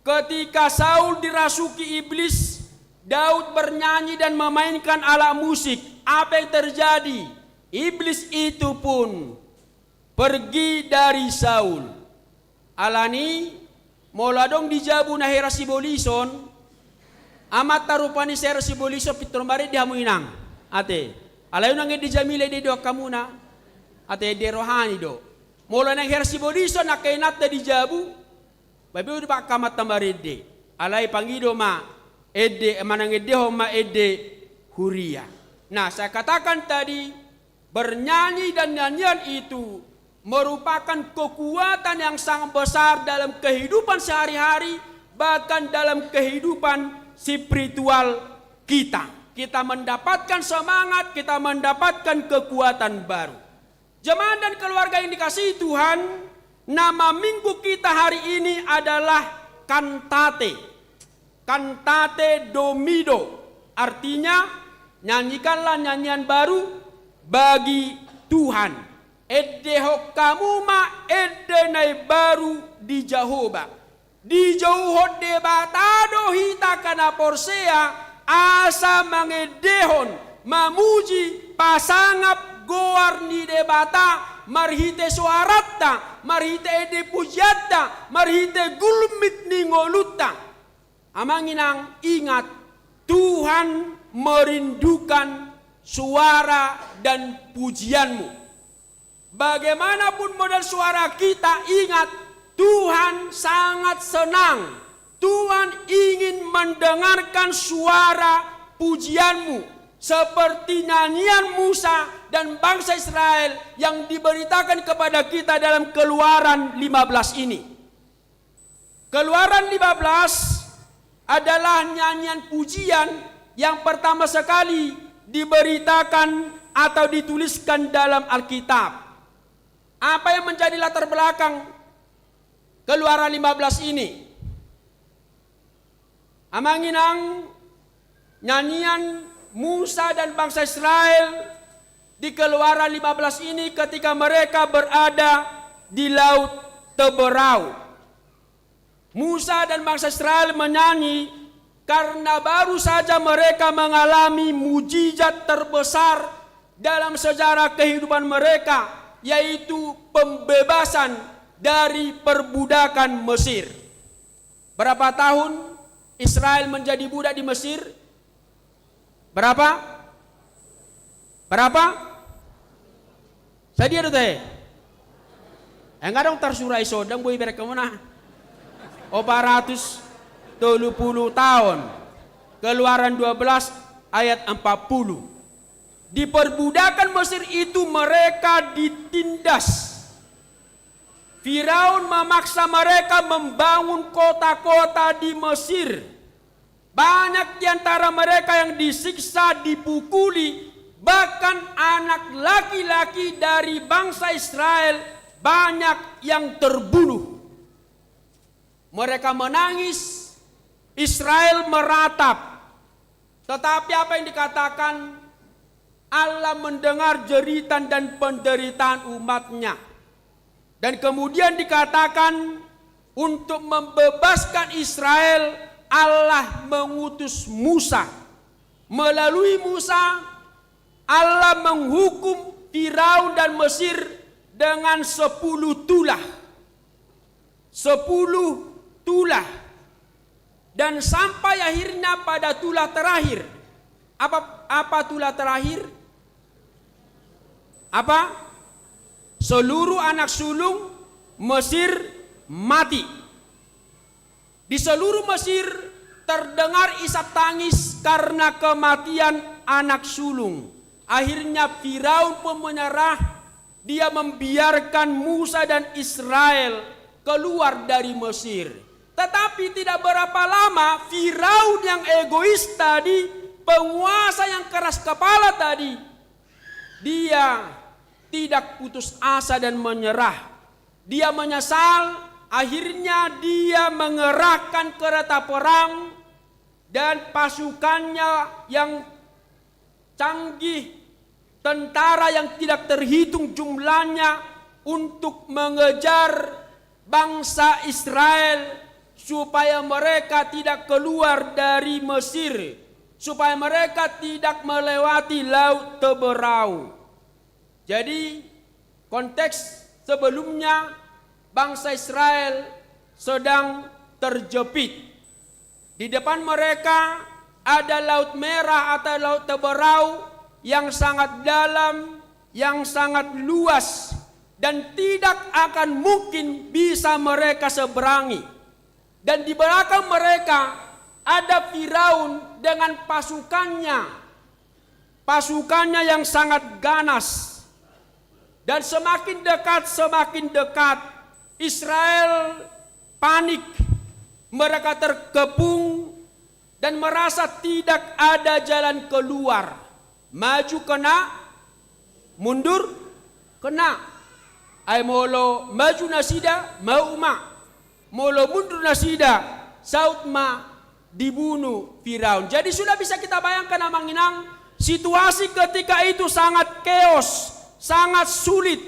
Ketika Saul dirasuki iblis, Daud bernyanyi dan memainkan alat musik. Apa yang terjadi? Iblis itu pun pergi dari Saul. Alani, molo adong di jabu na hera sibolison, amanta rupani hera sibolison, pintor marende hamu inang. Ate. Alai unang ende Jamila, ende do angka muna. Ate, ende rohani do. Molo naeng hera sibolison angka inanta di jabu, babe udu angka amanta marende. Alai pangido ma ende, manang endehon ma ende huria. Nah, saya katakan tadi, bernyanyi dan nyanyian itu merupakan kekuatan yang sangat besar dalam kehidupan sehari-hari, bahkan dalam kehidupan spiritual kita. Kita mendapatkan semangat, kita mendapatkan kekuatan baru. Jemaat dan keluarga yang dikasihi Tuhan, nama minggu kita hari ini adalah Kantate. Kantate Domido, artinya, nyanyikanlah nyanyian baru bagi Tuhan. Endehon hamu ma ende na imbaru di Jahowa. Dijouhon Debata do hita angka na porsea, asa mangendehon, mamuji, pasangap goar ni Debata, marhite soaranta, marhite ende pujianta, marhite gulmit ni ngolunta. Amang inang, ingat, Tuhan merindukan suara dan pujianmu. Bagaimanapun model suara kita, ingat, Tuhan sangat senang. Tuhan ingin mendengarkan suara pujianmu, seperti nyanyian Musa dan bangsa Israel yang diberitakan kepada kita dalam Keluaran lima belas ini. Keluaran lima belas adalah nyanyian pujian yang pertama sekali diberitakan atau dituliskan dalam Alkitab. Apa yang menjadi latar belakang Keluaran lima belas ini? Amang inang, nyanyian Musa dan bangsa Israel di Keluaran lima belas ini ketika mereka berada di Laut Teberau. Musa dan bangsa Israel menyanyi karena baru saja mereka mengalami mujizat terbesar dalam sejarah kehidupan mereka, yaitu pembebasan dari perbudakan Mesir. Berapa tahun Israel menjadi budak di Mesir? Berapa? Berapa? Sadia do tahe? Eh, nga adong tarsurat i, so ndang boi iberek hamu na. Opat ratus tolu puluh tahun. Keluaran dua belas ayat empat puluh. Di perbudakan Mesir itu mereka ditindas. Firaun memaksa mereka membangun kota-kota di Mesir. Banyak di antara mereka yang disiksa, dipukuli, Bahkan anak laki-laki dari bangsa Israel banyak yang terbunuh. Mereka menangis, Israel meratap. Tetapi apa yang dikatakan? Allah mendengar jeritan dan penderitaan umat-Nya. Dan kemudian dikatakan, untuk membebaskan Israel, Allah mengutus Musa. Melalui Musa, Allah menghukum Firaun dan Mesir dengan sepuluh tulah. Sepuluh tulah. Dan sampai akhirnya pada tulah terakhir. Apa, apa tulah terakhir? Apa? Seluruh anak sulung Mesir mati. Di seluruh Mesir terdengar isak tangis karena kematian anak sulung. Akhirnya Firaun pun menyerah, dia membiarkan Musa dan Israel keluar dari Mesir. Tetapi tidak berapa lama, Firaun yang egois tadi, penguasa yang keras kepala tadi, dia tidak putus asa dan menyerah. Dia menyesal, akhirnya dia mengerahkan kereta perang dan pasukannya yang canggih, tentara yang tidak terhitung jumlahnya, untuk mengejar bangsa Israel supaya mereka tidak keluar dari Mesir, supaya mereka tidak melewati Laut Teberau. Jadi, konteks sebelumnya, bangsa Israel sedang terjepit. Di depan mereka ada Laut Merah atau Laut Teberau yang sangat dalam, yang sangat luas, dan tidak akan mungkin bisa mereka seberangi. Dan di belakang mereka ada Firaun dengan pasukannya, pasukannya yang sangat ganas. Dan semakin dekat, semakin dekat, Israel panik, mereka terkepung dan merasa tidak ada jalan keluar. Maju kena, mundur kena. Ai molo maju nasida, mau ma. Molo mundur nasida, saut ma dibunu Firaun. Jadi sudah bisa kita bayangkan, Amang Inang, situasi ketika itu sangat chaos, sangat sulit.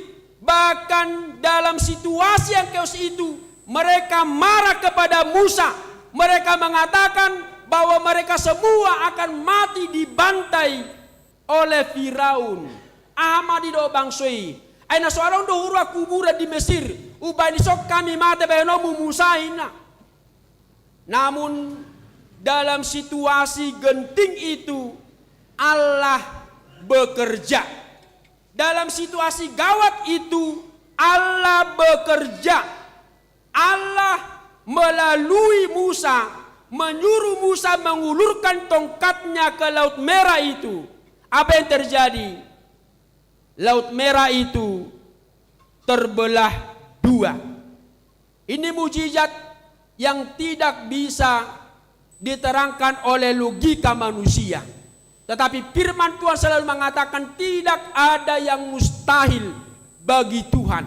Bahkan dalam situasi yang chaos itu, mereka marah kepada Musa. Mereka mengatakan bahwa mereka semua akan mati dibantai oleh Firaun. Aha ma didok bangso i? Ai na so adong do huroha kuburan di Mesir, umbahen dison hami mate bahenonmu Musa, ninna. Namun dalam situasi genting itu Allah bekerja. Dalam situasi gawat itu Allah bekerja. Allah melalui Musa menyuruh Musa mengulurkan tongkatnya ke Laut Merah itu. Apa yang terjadi? Laut Merah itu terbelah dua. Ini mujizat yang tidak bisa diterangkan oleh logika manusia. Tetapi firman Tuhan selalu mengatakan tidak ada yang mustahil bagi Tuhan.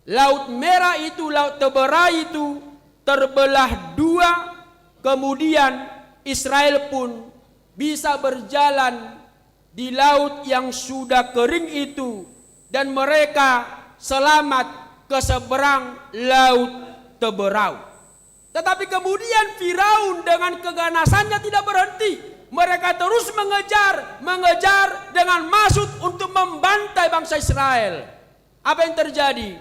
Laut Merah itu, Laut Teberau itu terbelah dua, kemudian Israel pun bisa berjalan di laut yang sudah kering itu, dan mereka selamat ke seberang Laut Teberau. Tetapi kemudian Firaun dengan keganasannya tidak berhenti. Mereka terus mengejar, mengejar dengan maksud untuk membantai bangsa Israel. Apa yang terjadi?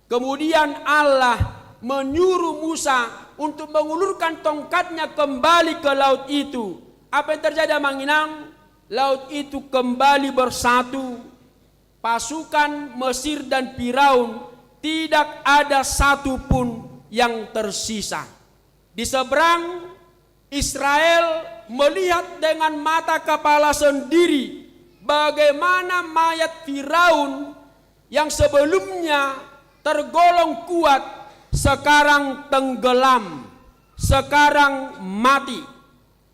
Kemudian Allah menyuruh Musa untuk mengulurkan tongkatnya kembali ke laut itu. Apa yang terjadi, Amang Inang? Laut itu kembali bersatu. Pasukan Mesir dan Firaun tidak ada satu pun yang tersisa. Di seberang, Israel melihat dengan mata kepala sendiri bagaimana mayat Firaun yang sebelumnya tergolong kuat, sekarang tenggelam, sekarang mati.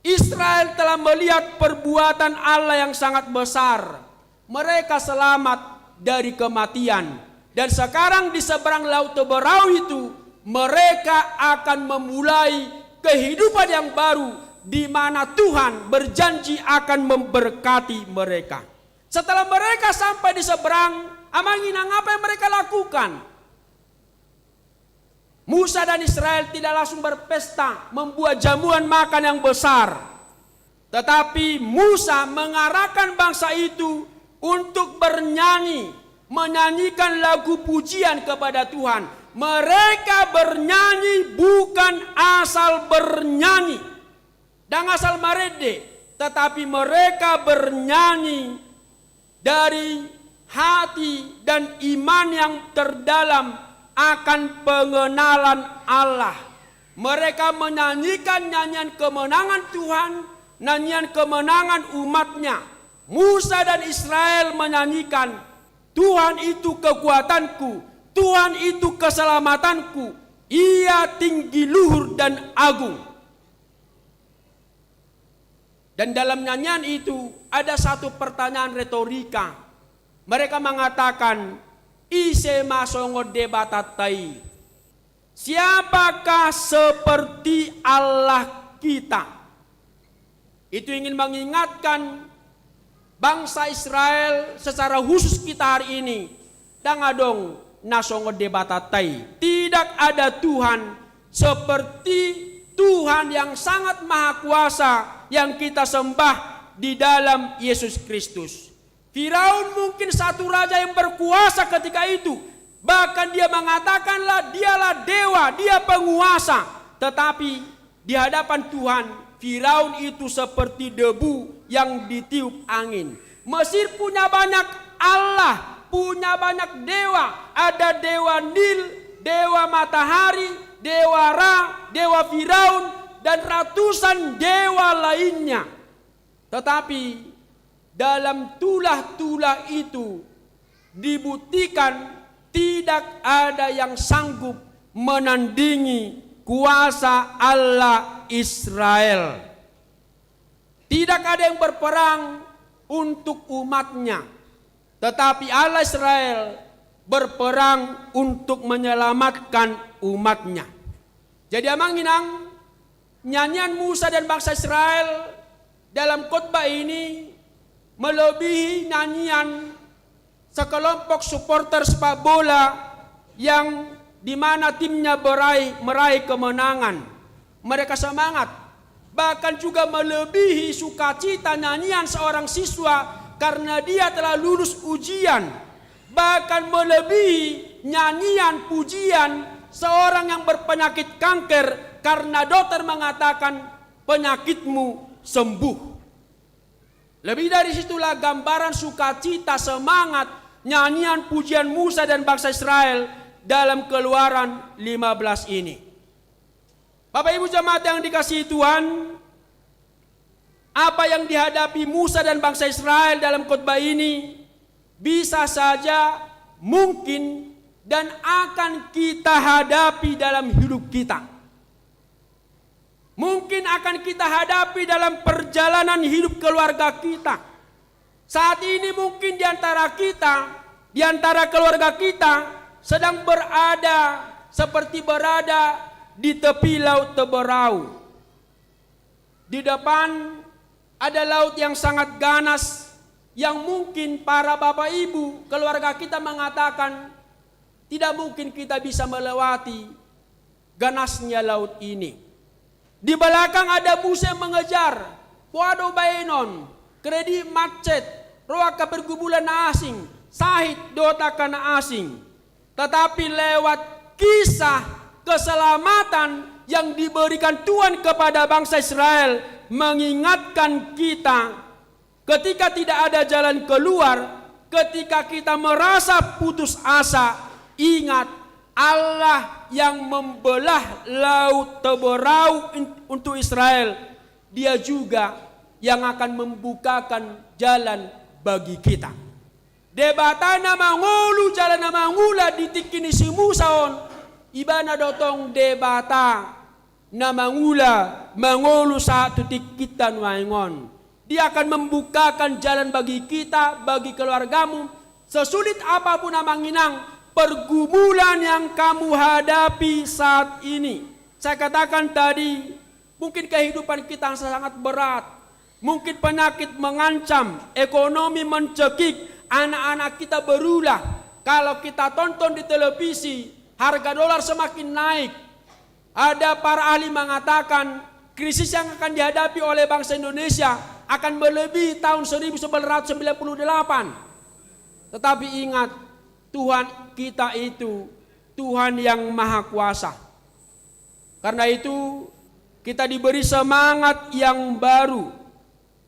Israel telah melihat perbuatan Allah yang sangat besar. Mereka selamat dari kematian. Dan sekarang di seberang Laut Teberau itu, mereka akan memulai kehidupan yang baru, di mana Tuhan berjanji akan memberkati mereka. Setelah mereka sampai di seberang, Amang Inang, apa yang mereka lakukan? Musa dan Israel tidak langsung berpesta, membuat jamuan makan yang besar. Tetapi Musa mengarahkan bangsa itu untuk bernyanyi, menyanyikan lagu pujian kepada Tuhan. Mereka bernyanyi bukan asal bernyanyi, ndang asal marende, tetapi mereka bernyanyi dari hati dan iman yang terdalam akan pengenalan Allah. Mereka menyanyikan nyanyian kemenangan Tuhan, nyanyian kemenangan umat-Nya. Musa dan Israel menyanyikan, "Tuhan itu kekuatanku, Tuhan itu keselamatanku, Ia tinggi luhur dan agung." Dan dalam nyanyian itu ada satu pertanyaan retorika. Mereka mengatakan, "Ise ma songon Debatanta i? Siapakah seperti Allah kita?" Itu ingin mengingatkan bangsa Israel, secara khusus kita hari ini, ndang adong na songon Debatanta i. Tidak ada Tuhan seperti Tuhan yang sangat maha kuasa yang kita sembah di dalam Yesus Kristus. Firaun mungkin satu raja yang berkuasa ketika itu. Bahkan dia mengatakanlah dialah dewa, dia penguasa. Tetapi di hadapan Tuhan, Firaun itu seperti debu yang ditiup angin. Mesir punya banyak allah, punya banyak dewa. Ada dewa Nil, dewa matahari, dewa Ra, dewa Firaun, dan ratusan dewa lainnya. Tetapi dalam tulah-tulah itu dibuktikan tidak ada yang sanggup menandingi kuasa Allah Israel. Tidak ada yang berperang untuk umat-Nya, tetapi Allah Israel berperang untuk menyelamatkan umat-Nya. Jadi, Amang Inang, nyanyian Musa dan bangsa Israel dalam khotbah ini melebihi nyanyian sekelompok supporter sepak bola yang di mana timnya meraih, meraih kemenangan. Mereka semangat, bahkan juga melebihi sukacita nyanyian seorang siswa karena dia telah lulus ujian, bahkan melebihi nyanyian pujian seorang yang berpenyakit kanker karena dokter mengatakan, "Penyakitmu sembuh." Lebih dari situlah gambaran sukacita, semangat, nyanyian pujian Musa dan bangsa Israel dalam Keluaran lima belas ini. Bapak Ibu jemaat yang dikasihi Tuhan, apa yang dihadapi Musa dan bangsa Israel dalam khotbah ini bisa saja, mungkin, dan akan kita hadapi dalam hidup kita. Mungkin akan kita hadapi dalam perjalanan hidup keluarga kita. Saat ini mungkin di antara kita, di antara keluarga kita, sedang berada seperti berada di tepi Laut Teberau. Di depan ada laut yang sangat ganas, yang mungkin para bapak ibu keluarga kita mengatakan, "Tidak mungkin kita bisa melewati ganasnya laut ini." Di belakang ada musuh yang mengejar. Pola do baenon, kredit macet, ro angka pergumulan na asing, sahit dohot angka na asing. Tetapi lewat kisah keselamatan yang diberikan Tuhan kepada bangsa Israel, mengingatkan kita, ketika tidak ada jalan keluar, ketika kita merasa putus asa, ingat, Allah yang membelah Laut Teberau in-, untuk Israel, Dia juga yang akan membukakan jalan bagi kita. Debata na mangolu jala na mangula di tingki ni si Musa on, Ibana do tong Debata na mangula mangolu sahat tu tingkinta nuaeng on. Dia akan membukakan jalan bagi kita, bagi keluargamu, sesulit apapun Amang Inang pergumulan yang kamu hadapi saat ini. Saya katakan tadi, mungkin kehidupan kita sangat berat. Mungkin penyakit mengancam, ekonomi mencekik, anak-anak kita berulah. Kalau kita tonton di televisi, harga dolar semakin naik. Ada para ahli mengatakan, krisis yang akan dihadapi oleh bangsa Indonesia akan melebihi tahun seribu sembilan ratus sembilan puluh delapan. Tetapi ingat, Tuhan kita itu Tuhan yang Maha Kuasa. Karena itu, kita diberi semangat yang baru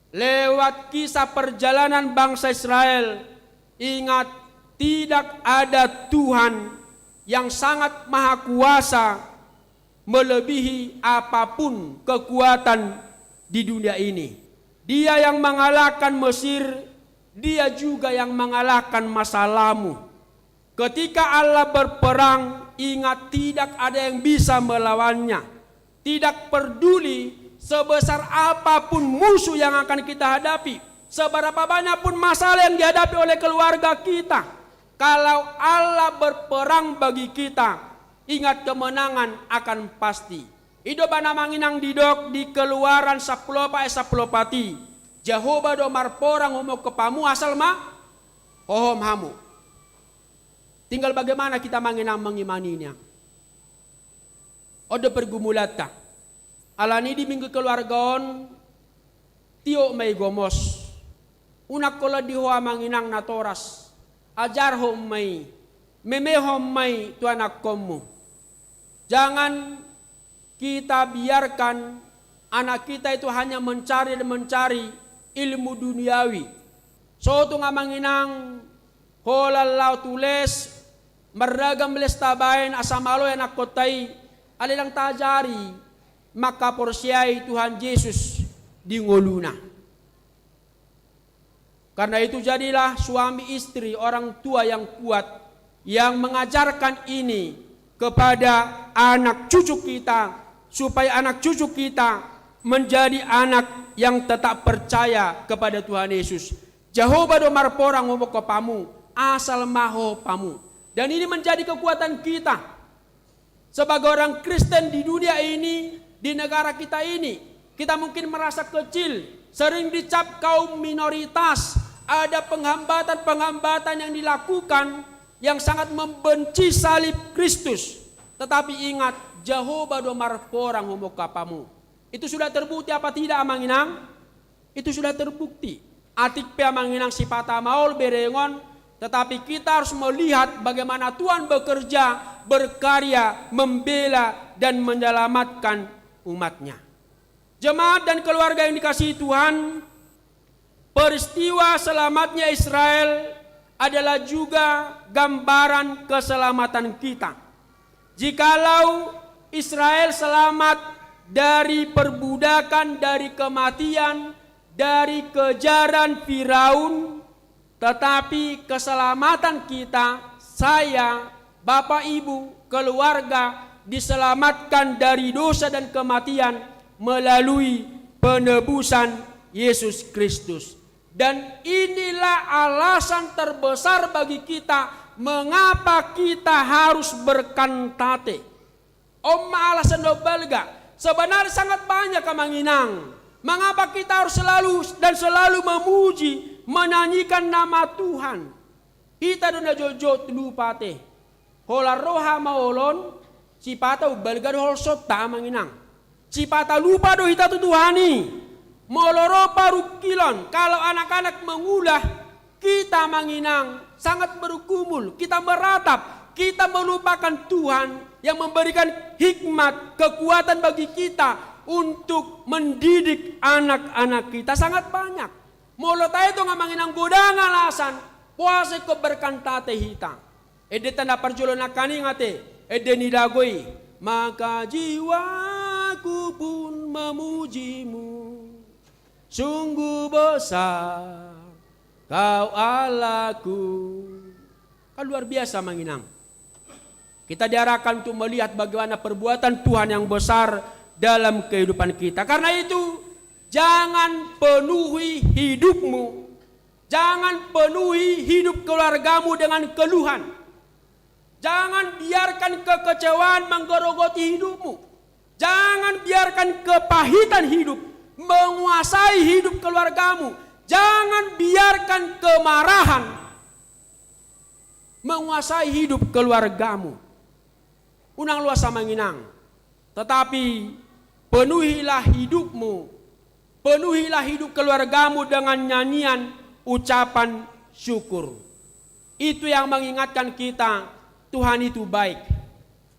lewat kisah perjalanan bangsa Israel. Ingat, tidak ada Tuhan yang sangat maha kuasa melebihi apapun kekuatan di dunia ini. Dia yang mengalahkan Mesir, Dia juga yang mengalahkan masa lamu. Ketika Allah berperang, ingat, tidak ada yang bisa melawannya. Tidak peduli sebesar apapun musuh yang akan kita hadapi, seberapa banyak pun masalah yang dihadapi oleh keluarga kita, kalau Allah berperang bagi kita, ingat, kemenangan akan pasti. I do ba na Amang Inang didok di Keluaran sampulu opat ayat sampulu opat i, Jahowa do marporang homokkop hamu asal ma hohom hamu. Tinggal bagaimana kita Amang Inang mengimani nian. On do pergumulanta. Alani di minggu keluarga on, tiop ma i gomos. Unang holan di ho Amang Inang natoras. Ajarhon ma i. Memehon ma i tu anakkonmu. Jangan kita biarkan anak kita itu hanya mencari dan mencari ilmu duniawi. Sotung Amang Inang, holan laho tu les, marragam les tabaen asa malo anakkonta i, alai ndang taajari mangkaporseai Tuhan Jesus di ngoluna. Karena itu, jadilah suami istri, orang tua yang kuat, yang mengajarkan ini kepada anak cucu kita, supaya anak cucu kita menjadi anak yang tetap percaya kepada Tuhan Yesus. Jahowa do marporang homokkop hamu, asal ma hohom hamu. Dan ini menjadi kekuatan kita sebagai orang Kristen di dunia ini, di negara kita ini. Kita mungkin merasa kecil, sering dicap kaum minoritas, ada penghambatan-penghambatan yang dilakukan yang sangat membenci salib Kristus. Tetapi ingat, Jahowa do marporang homokkop hamu. Itu sudah terbukti apa tidak, Amang Inang? Itu sudah terbukti. Atik pe Amang Inang sipata maol berengon, tetapi kita harus melihat bagaimana Tuhan bekerja, berkarya, membela, dan menyelamatkan umat-Nya. Jemaat dan keluarga yang dikasihi Tuhan, peristiwa selamatnya Israel adalah juga gambaran keselamatan kita. Jikalau Israel selamat dari perbudakan, dari kematian, dari kejaran Firaun, tetapi keselamatan kita, saya, Bapak, Ibu, keluarga, diselamatkan dari dosa dan kematian melalui penebusan Yesus Kristus. Dan inilah alasan terbesar bagi kita mengapa kita harus berkantate. On ma alasan na balga. Sebenarnya sangat banyak, Amang Inang. Mengapa kita harus selalu dan selalu memuji, menyanyikan nama Tuhan? Hita do na jotjot lupa ate. Holan ro hamaolon, sipata umbalga do holsonta, Amang Inang. Sipata lupa do hita tu Tuhan i. Molo ro parungkilon, kalau anak-anak mengulah, kita, Amang Inang, sangat bergumul, kita meratap, kita melupakan Tuhan yang memberikan hikmat, kekuatan bagi kita untuk mendidik anak-anak kita. Sangat banyak. Molo taetong, Amang Inang, godang alasan, pola ingkon berkantate hita. Ende tanda parjolo nangkaning ate, ende ni lagu i, maka jiwaku pun memuji-Mu, sungguh besar Kau Allahku. Kan luar biasa, Amang Inang. Kita diarahkan untuk melihat bagaimana perbuatan Tuhan yang besar dalam kehidupan kita. Karena itu, jangan penuhi hidupmu, jangan penuhi hidup keluargamu dengan keluhan. Jangan biarkan kekecewaan menggerogoti hidupmu. Jangan biarkan kepahitan hidup menguasai hidup keluargamu. Jangan biarkan kemarahan menguasai hidup keluargamu. Unang loas, amang inang, tetapi penuhilah hidupmu, penuhilah hidup keluargamu dengan nyanyian ucapan syukur. Itu yang mengingatkan kita, Tuhan itu baik.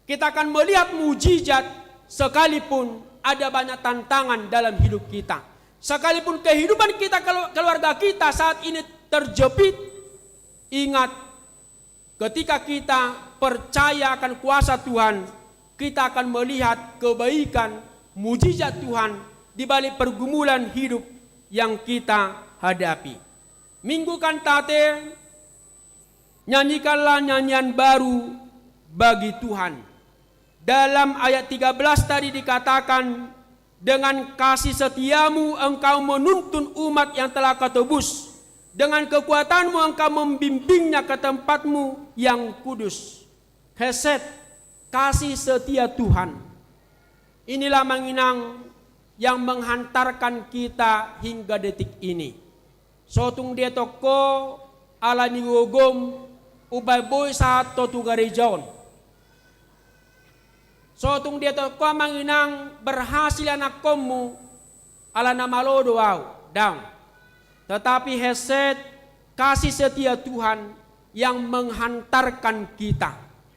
Kita akan melihat mujizat sekalipun ada banyak tantangan dalam hidup kita. Sekalipun kehidupan kita, kelu-, keluarga kita saat ini terjepit, ingat, ketika kita percaya akan kuasa Tuhan, kita akan melihat kebaikan, mujizat Tuhan di balik pergumulan hidup yang kita hadapi. Minggu Kantate, nyanyikanlah nyanyian baru bagi Tuhan. Dalam ayat tiga belas tadi dikatakan, "Dengan kasih setiamu engkau menuntun umat yang telah kau tebus. Dengan kekuatanmu engkau membimbingnya ke tempatmu yang kudus." Hesed, kasih setia Tuhan. Inilah, amang inang, yang menghantarkan kita hingga detik ini. So tung dietong ho ala ni gogom umbahen boi sahat ho tu gareja on. So tung dietong ho, amang inang, berhasil anakkonmu ala na malo do ahu, daong. Tetapi hesed, kasih setia Tuhan yang menghantarkan kita.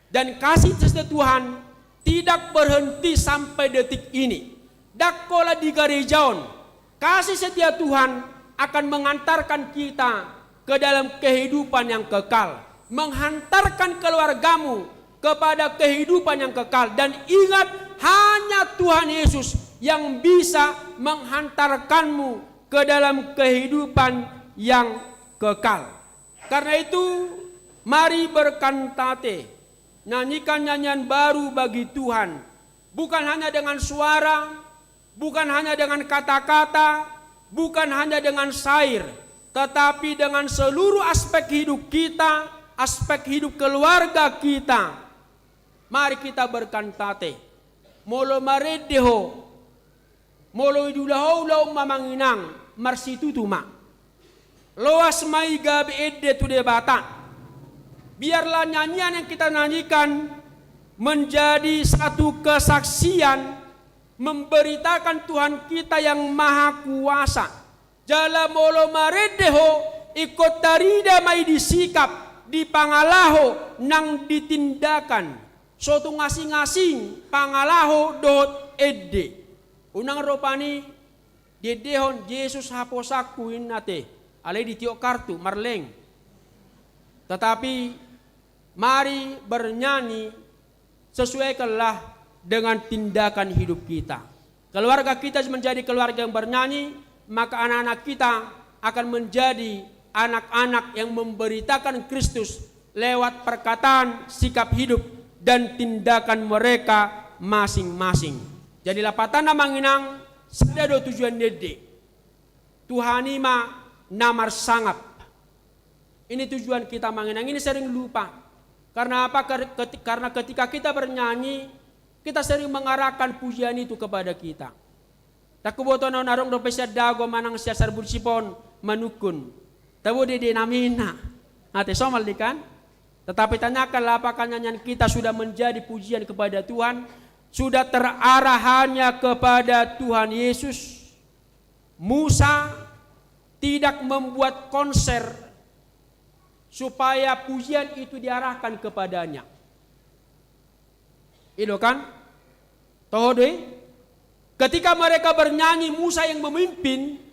Dan kasih setia Tuhan tidak berhenti sampai detik ini. Ndang holan di gareja on. Kasih setia Tuhan akan mengantarkan kita ke dalam kehidupan yang kekal, menghantarkan keluargamu kepada kehidupan yang kekal. Dan ingat, hanya Tuhan Yesus yang bisa menghantarkanmu ke dalam kehidupan yang kekal. Karena itu, mari berkantate, nyanyikan nyanyian baru bagi Tuhan, bukan hanya dengan suara, bukan hanya dengan kata-kata, bukan hanya dengan syair, tetapi dengan seluruh aspek hidup kita, aspek hidup keluarga kita. Mari kita berkantate. Molo marende ho, molo diula ho ulaon, amang inang, marsitutu ma. Loas ma i gabe ende tu Debata. Biarlah nyanyian yang kita nyanyikan menjadi satu kesaksian memberitakan Tuhan kita yang Maha Kuasa. Jala molo marende ho, ingkon tarida ma i di sikap, di pangalaho nang di tindakan. So tung asing-asing pangalaho dohot ende. Unang rupani diendehon Jesus haposanku, ninna te, alai ditiop kartu, marleng. Tetapi mari bernyanyi, sesuaikanlah dengan tindakan hidup kita. Keluarga kita menjadi keluarga yang bernyanyi, maka anak-anak kita akan menjadi anak-anak yang memberitakan Kristus lewat perkataan, sikap hidup, dan tindakan mereka masing-masing. Jadi lapatanna, amang inang, sada do tujuan ni ende. Tuhan i ma na marsangap. Ini tujuan kita, amang inang, ini sering lupa. Karena apa? Kar-, keti-, karena ketika kita bernyanyi, kita sering mengarahkan pujian itu kepada kita. Ndang huboto na adong dope sian dago manang sian sarbudisip on manungkun. Tabo ende nami, ninna. Ate, somal i kan? Tetapi tanyakanlah, apakah nyanyian kita sudah menjadi pujian kepada Tuhan? Sudah terarah hanya kepada Tuhan Yesus? Musa tidak membuat konser supaya pujian itu diarahkan kepadanya. I do kan? Toho do i? Ketika mereka bernyanyi, Musa yang memimpin,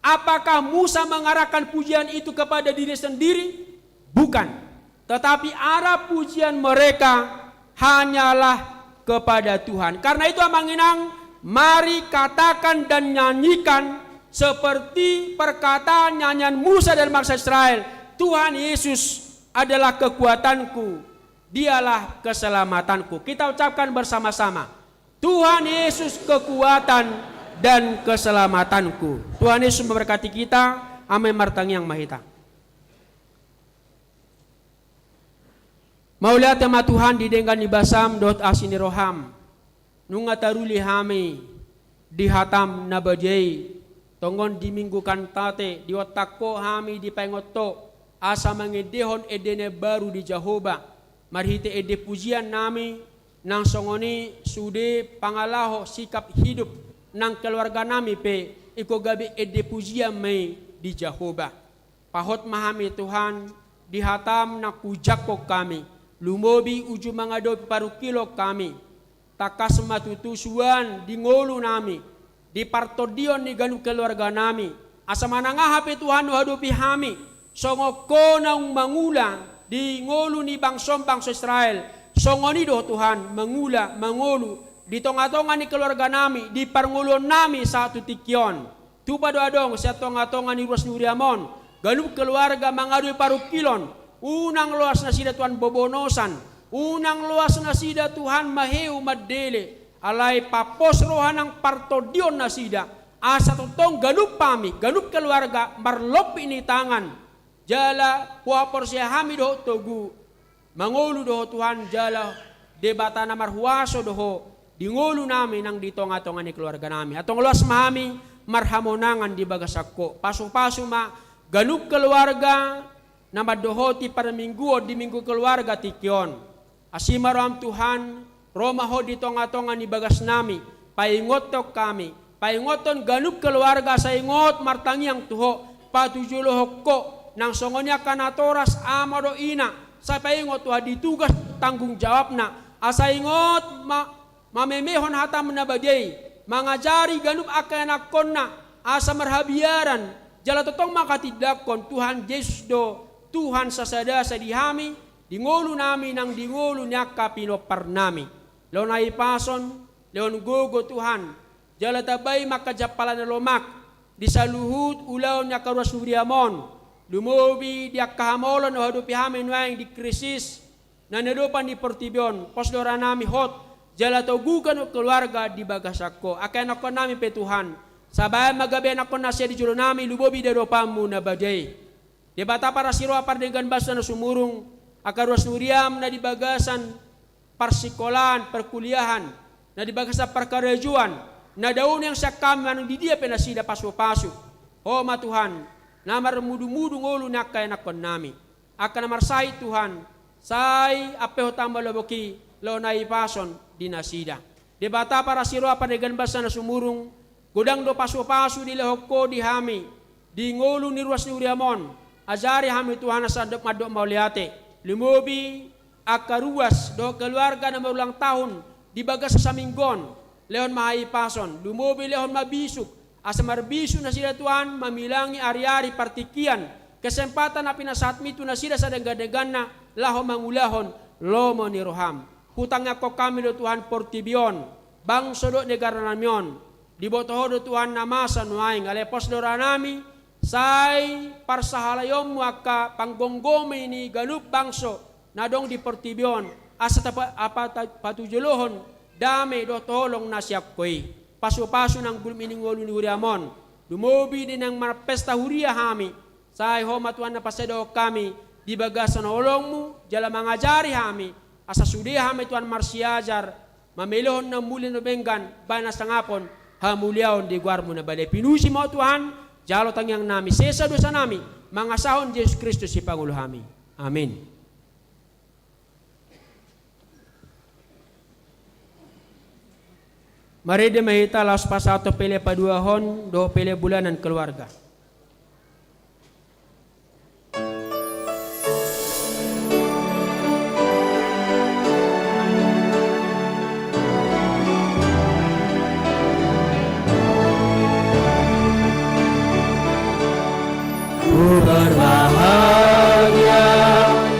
apakah Musa mengarahkan pujian itu kepada diri sendiri? Bukan. Tetapi arah pujian mereka hanyalah kepada Tuhan. Karena itu, amang inang, mari katakan dan nyanyikan seperti perkataan nyanyian Musa dan bangsa Israel, "Tuhan Yesus adalah kekuatanku, Dialah keselamatanku." Kita ucapkan bersama-sama. Tuhan Yesus kekuatan dan keselamatanku. Tuhan Yesus memberkati kita. Amin. Martangiang ma hita. Mauliate ma Tuhan di denggan ni basam dohot asi ni roham. Nunga taruli hami di hatam na badia i, tongon di Minggu Kantate, diontang Ho hami dipaingot Ho, asa mangendehon ende na baru di Jahowa, marhite ende pujian nami, nang songon i sude pangalaho sikap hidup nang keluarga nami pe, ingkon gabe ende pujian ma i di Jahowa. Pahot ma hami Tuhan, di hatam na hujangkon hami, lumobi uju mangadopi parungkilon hami. Tangkas ma tutu suan di ngolu nami, di partondion ni ganup keluarga nami, asa manang aha pe Tuhan huadopi hami, songon Ho naung mangula di ngolu ni bangsom bangso Israel, songon i do Tuhan mangula, mangolu di tongatonga ni keluarga nami, di parngoluon nami sahat tu tingki on. Tupa do adong sian tongatonga ni ruas ni huriam on ganup keluarga mangadopi parungkilon, unang loas nasida Tuhan bobonosan, unang loas nasida Tuhan maheu mandele, alai papos roha nang partondion nasida, asa tongtong ganup hami ganup keluarga marlompit ni tangan, jala huhaporseai hami dohot togu, mangolu do Ho Tuhan jala Debata na marhuaso do Ho di ngolu nami nang di tongatonga ni keluarga nami. Antong loas ma hami marhamonangan di bagasan Ho. Pasupasu ma ganup keluarga na mandohoti parmingguon di Minggu Keluarga tingki on. Asi ma roham Tuhan, ro ma Ho di tongatonga ni bagas nami, paingothon hami, paingothon ganup keluarga asa ingot martangiang tu Ho, patujolohon Ho, nang songon i angka natoras ama dohot ina, sai paingot Tuhan di tugas tanggung jawabna, asa ingot ma-, mamemehon hatam na badia i, mangajari ganup angka ianakhonna, asa marhabiaran, jala tongtong manghatindanghon Tuhan Jesus do, Tuhan sasada-sada di hami, di ngolu nami nang di ngolu ni angka pinompar nami. Lehon hahipason, lehon gogo Tuhan, jala tambai ma angka jampalan na lomak, di saluhut ulaon ni angka ruas ni huriam on, lumobi di angka hamaolon na huadopi hami nuaeng di krisis, na niadopan ni portibi on, pos do roha nami hot, jala togu ganup keluarga di bagasan Ho, angka ianakhon nami pe Tuhan, sabaen ma gabe ianakhon nasida di jolo nami, lumobi di adopanMu na badia i. Debata parasi roha pardenggan basa na sumurung, angka ruas ni huriam na di bagasan parsikolaan, parkuliahan, na di bagasan parkarejoan, na dao nuaeng sian hami manang di dia pe nasida pasupasu. Ho ma Tuhan, na marmudumudu ngolu ni angka ianakhon nami. Angka na marsahit Tuhan, sai ampehon Ho ma lomak i, lehon hahipason di nasida. Debata parasi roha pardenggan basa na sumurung, godang do pasupasu dilehon Ho di hami, di ngolu ni ruas ni huriam on, ajari hami Tuhan asa mandok, mandok mauliate, lumobi angka ruas dohot keluarga na marulang tahun di bagasan saminggu on, lehon ma hahipason, lumobi lehon ma bisuk, asa marbisuk nasida Tuhan mamilangi ari-ari partingkian, kesempatan na pinasahatMi tu nasida sadenggan-dengganna, laho mangulahon lomo ni rohaM. Hutangiangkon hami do Tuhan portibi on, bangso dohot negara nami on, diboto Ho do Tuhan na masa nuaeng, alai pos do roha nami, sai parsahalaionMu angka panggomgomi ni ganup bangso, na adong di portibi on, asa tapa-, apa ta-, patujolohon dame dohot holong na sian Ho i. Pasupasu nang ganup ni ngolu ni huriaM on, lumobi di naeng marpesta huria hami, sai Ho ma Tuhan na pasadahon hami di bagasan holongMu, jala mangajari hami, asa sude hami Tuhan marsiajar, mamelehon na mulia na denggan, bahen hasangapon, hamuliaon di goarMu na badia i. Pinuji ma Ho Tuhan, jalo tangiang nami, sesa dosa nami, mangasahon Jesus Kristus sipangolu hami. Amin. Marende ma hita laos pasahathon pele paduahon dohot pele bulanan keluarga. Ku berbahagia,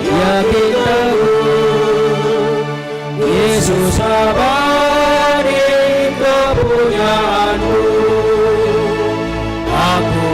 yakin teguh, Yesus abadi kepunyaanku. Aku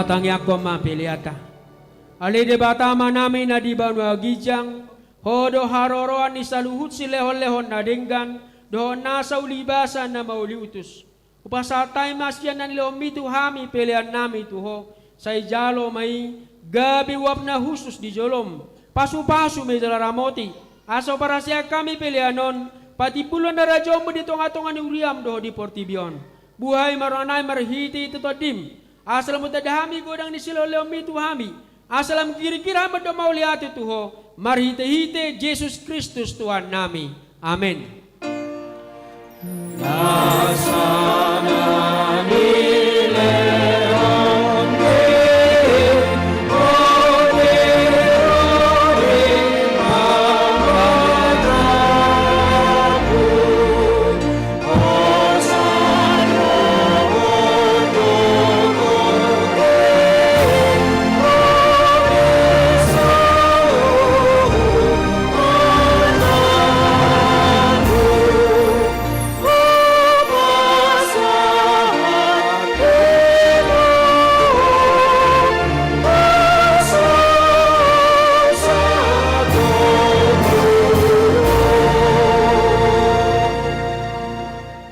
Tangiangkon ma peleanta. Ale Debata Amanami na di banua ginjang, Ho do haroroan ni saluhut silehonlehon na denggan dohot nasa ulibasa na mauliutus. Hupasahat hami ma sian na nilehonmi tu hami peleannami tu Ho, sai jalo ma i gabe uap na hushus di jolom. Pasupasu ma i jala ramoti, asa huparhaseang hami pelean on patimbulhon harajaonmu di tongatonga ni huriam dohot di portibi on. Buhai ma rohanami marhitehite Tondim, asa lam tanda hami godang ni silehonlehonmi tu hami, asa lam girgir hami mandok mauliate tu Ho, marhitehite Jesus Kristus Tuhannami. Amen.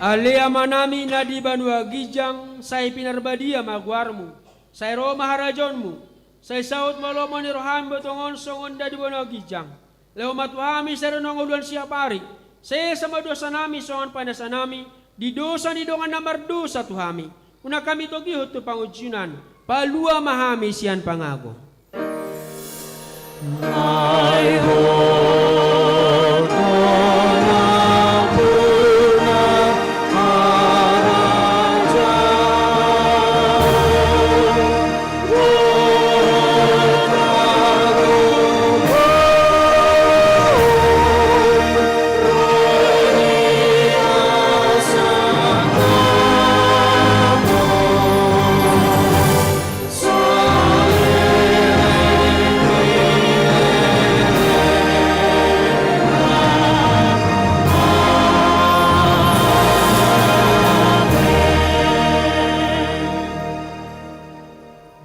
Ale Amanami na di banua ginjang, sai pinarbadia ma goarmu, sai ro ma harajaonmu, sai saut ma lomo ni roham botongon songon na di banua ginjang. Lehon ma tu hami sadari on hangoluan siapari, sesa ma dosanami songon panesanami di dosa ni dongan na mardosa tu hami. Unang hami togihon tu pangunjunan, palua ma hami sian pangago.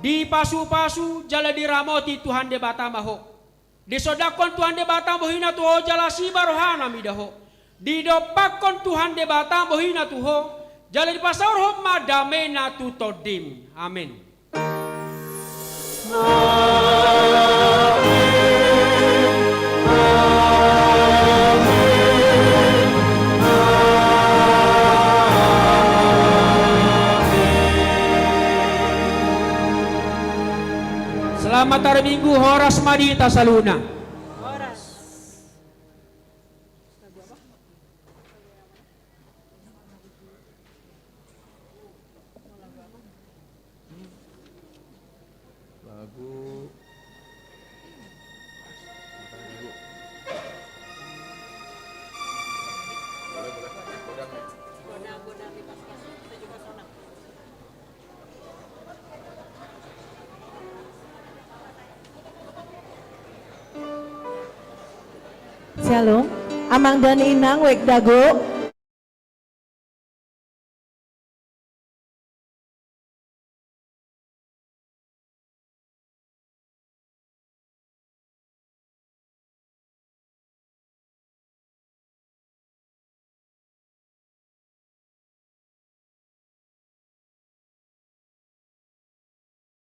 Dipasupasu jala diramoti Tuhan Debata ma ho. Disondangkon Tuhan Debata bohina tu ho jala siba rohana mida ho. Didompakkon Tuhan Debata bohina tu ho, jala dipasaorhon ma damena tu tondim. Amen. Selamat hari Minggu, horas ma di hita saluhutna. Horas. Lagu. Shalom. Amang dan inang, wijk dago,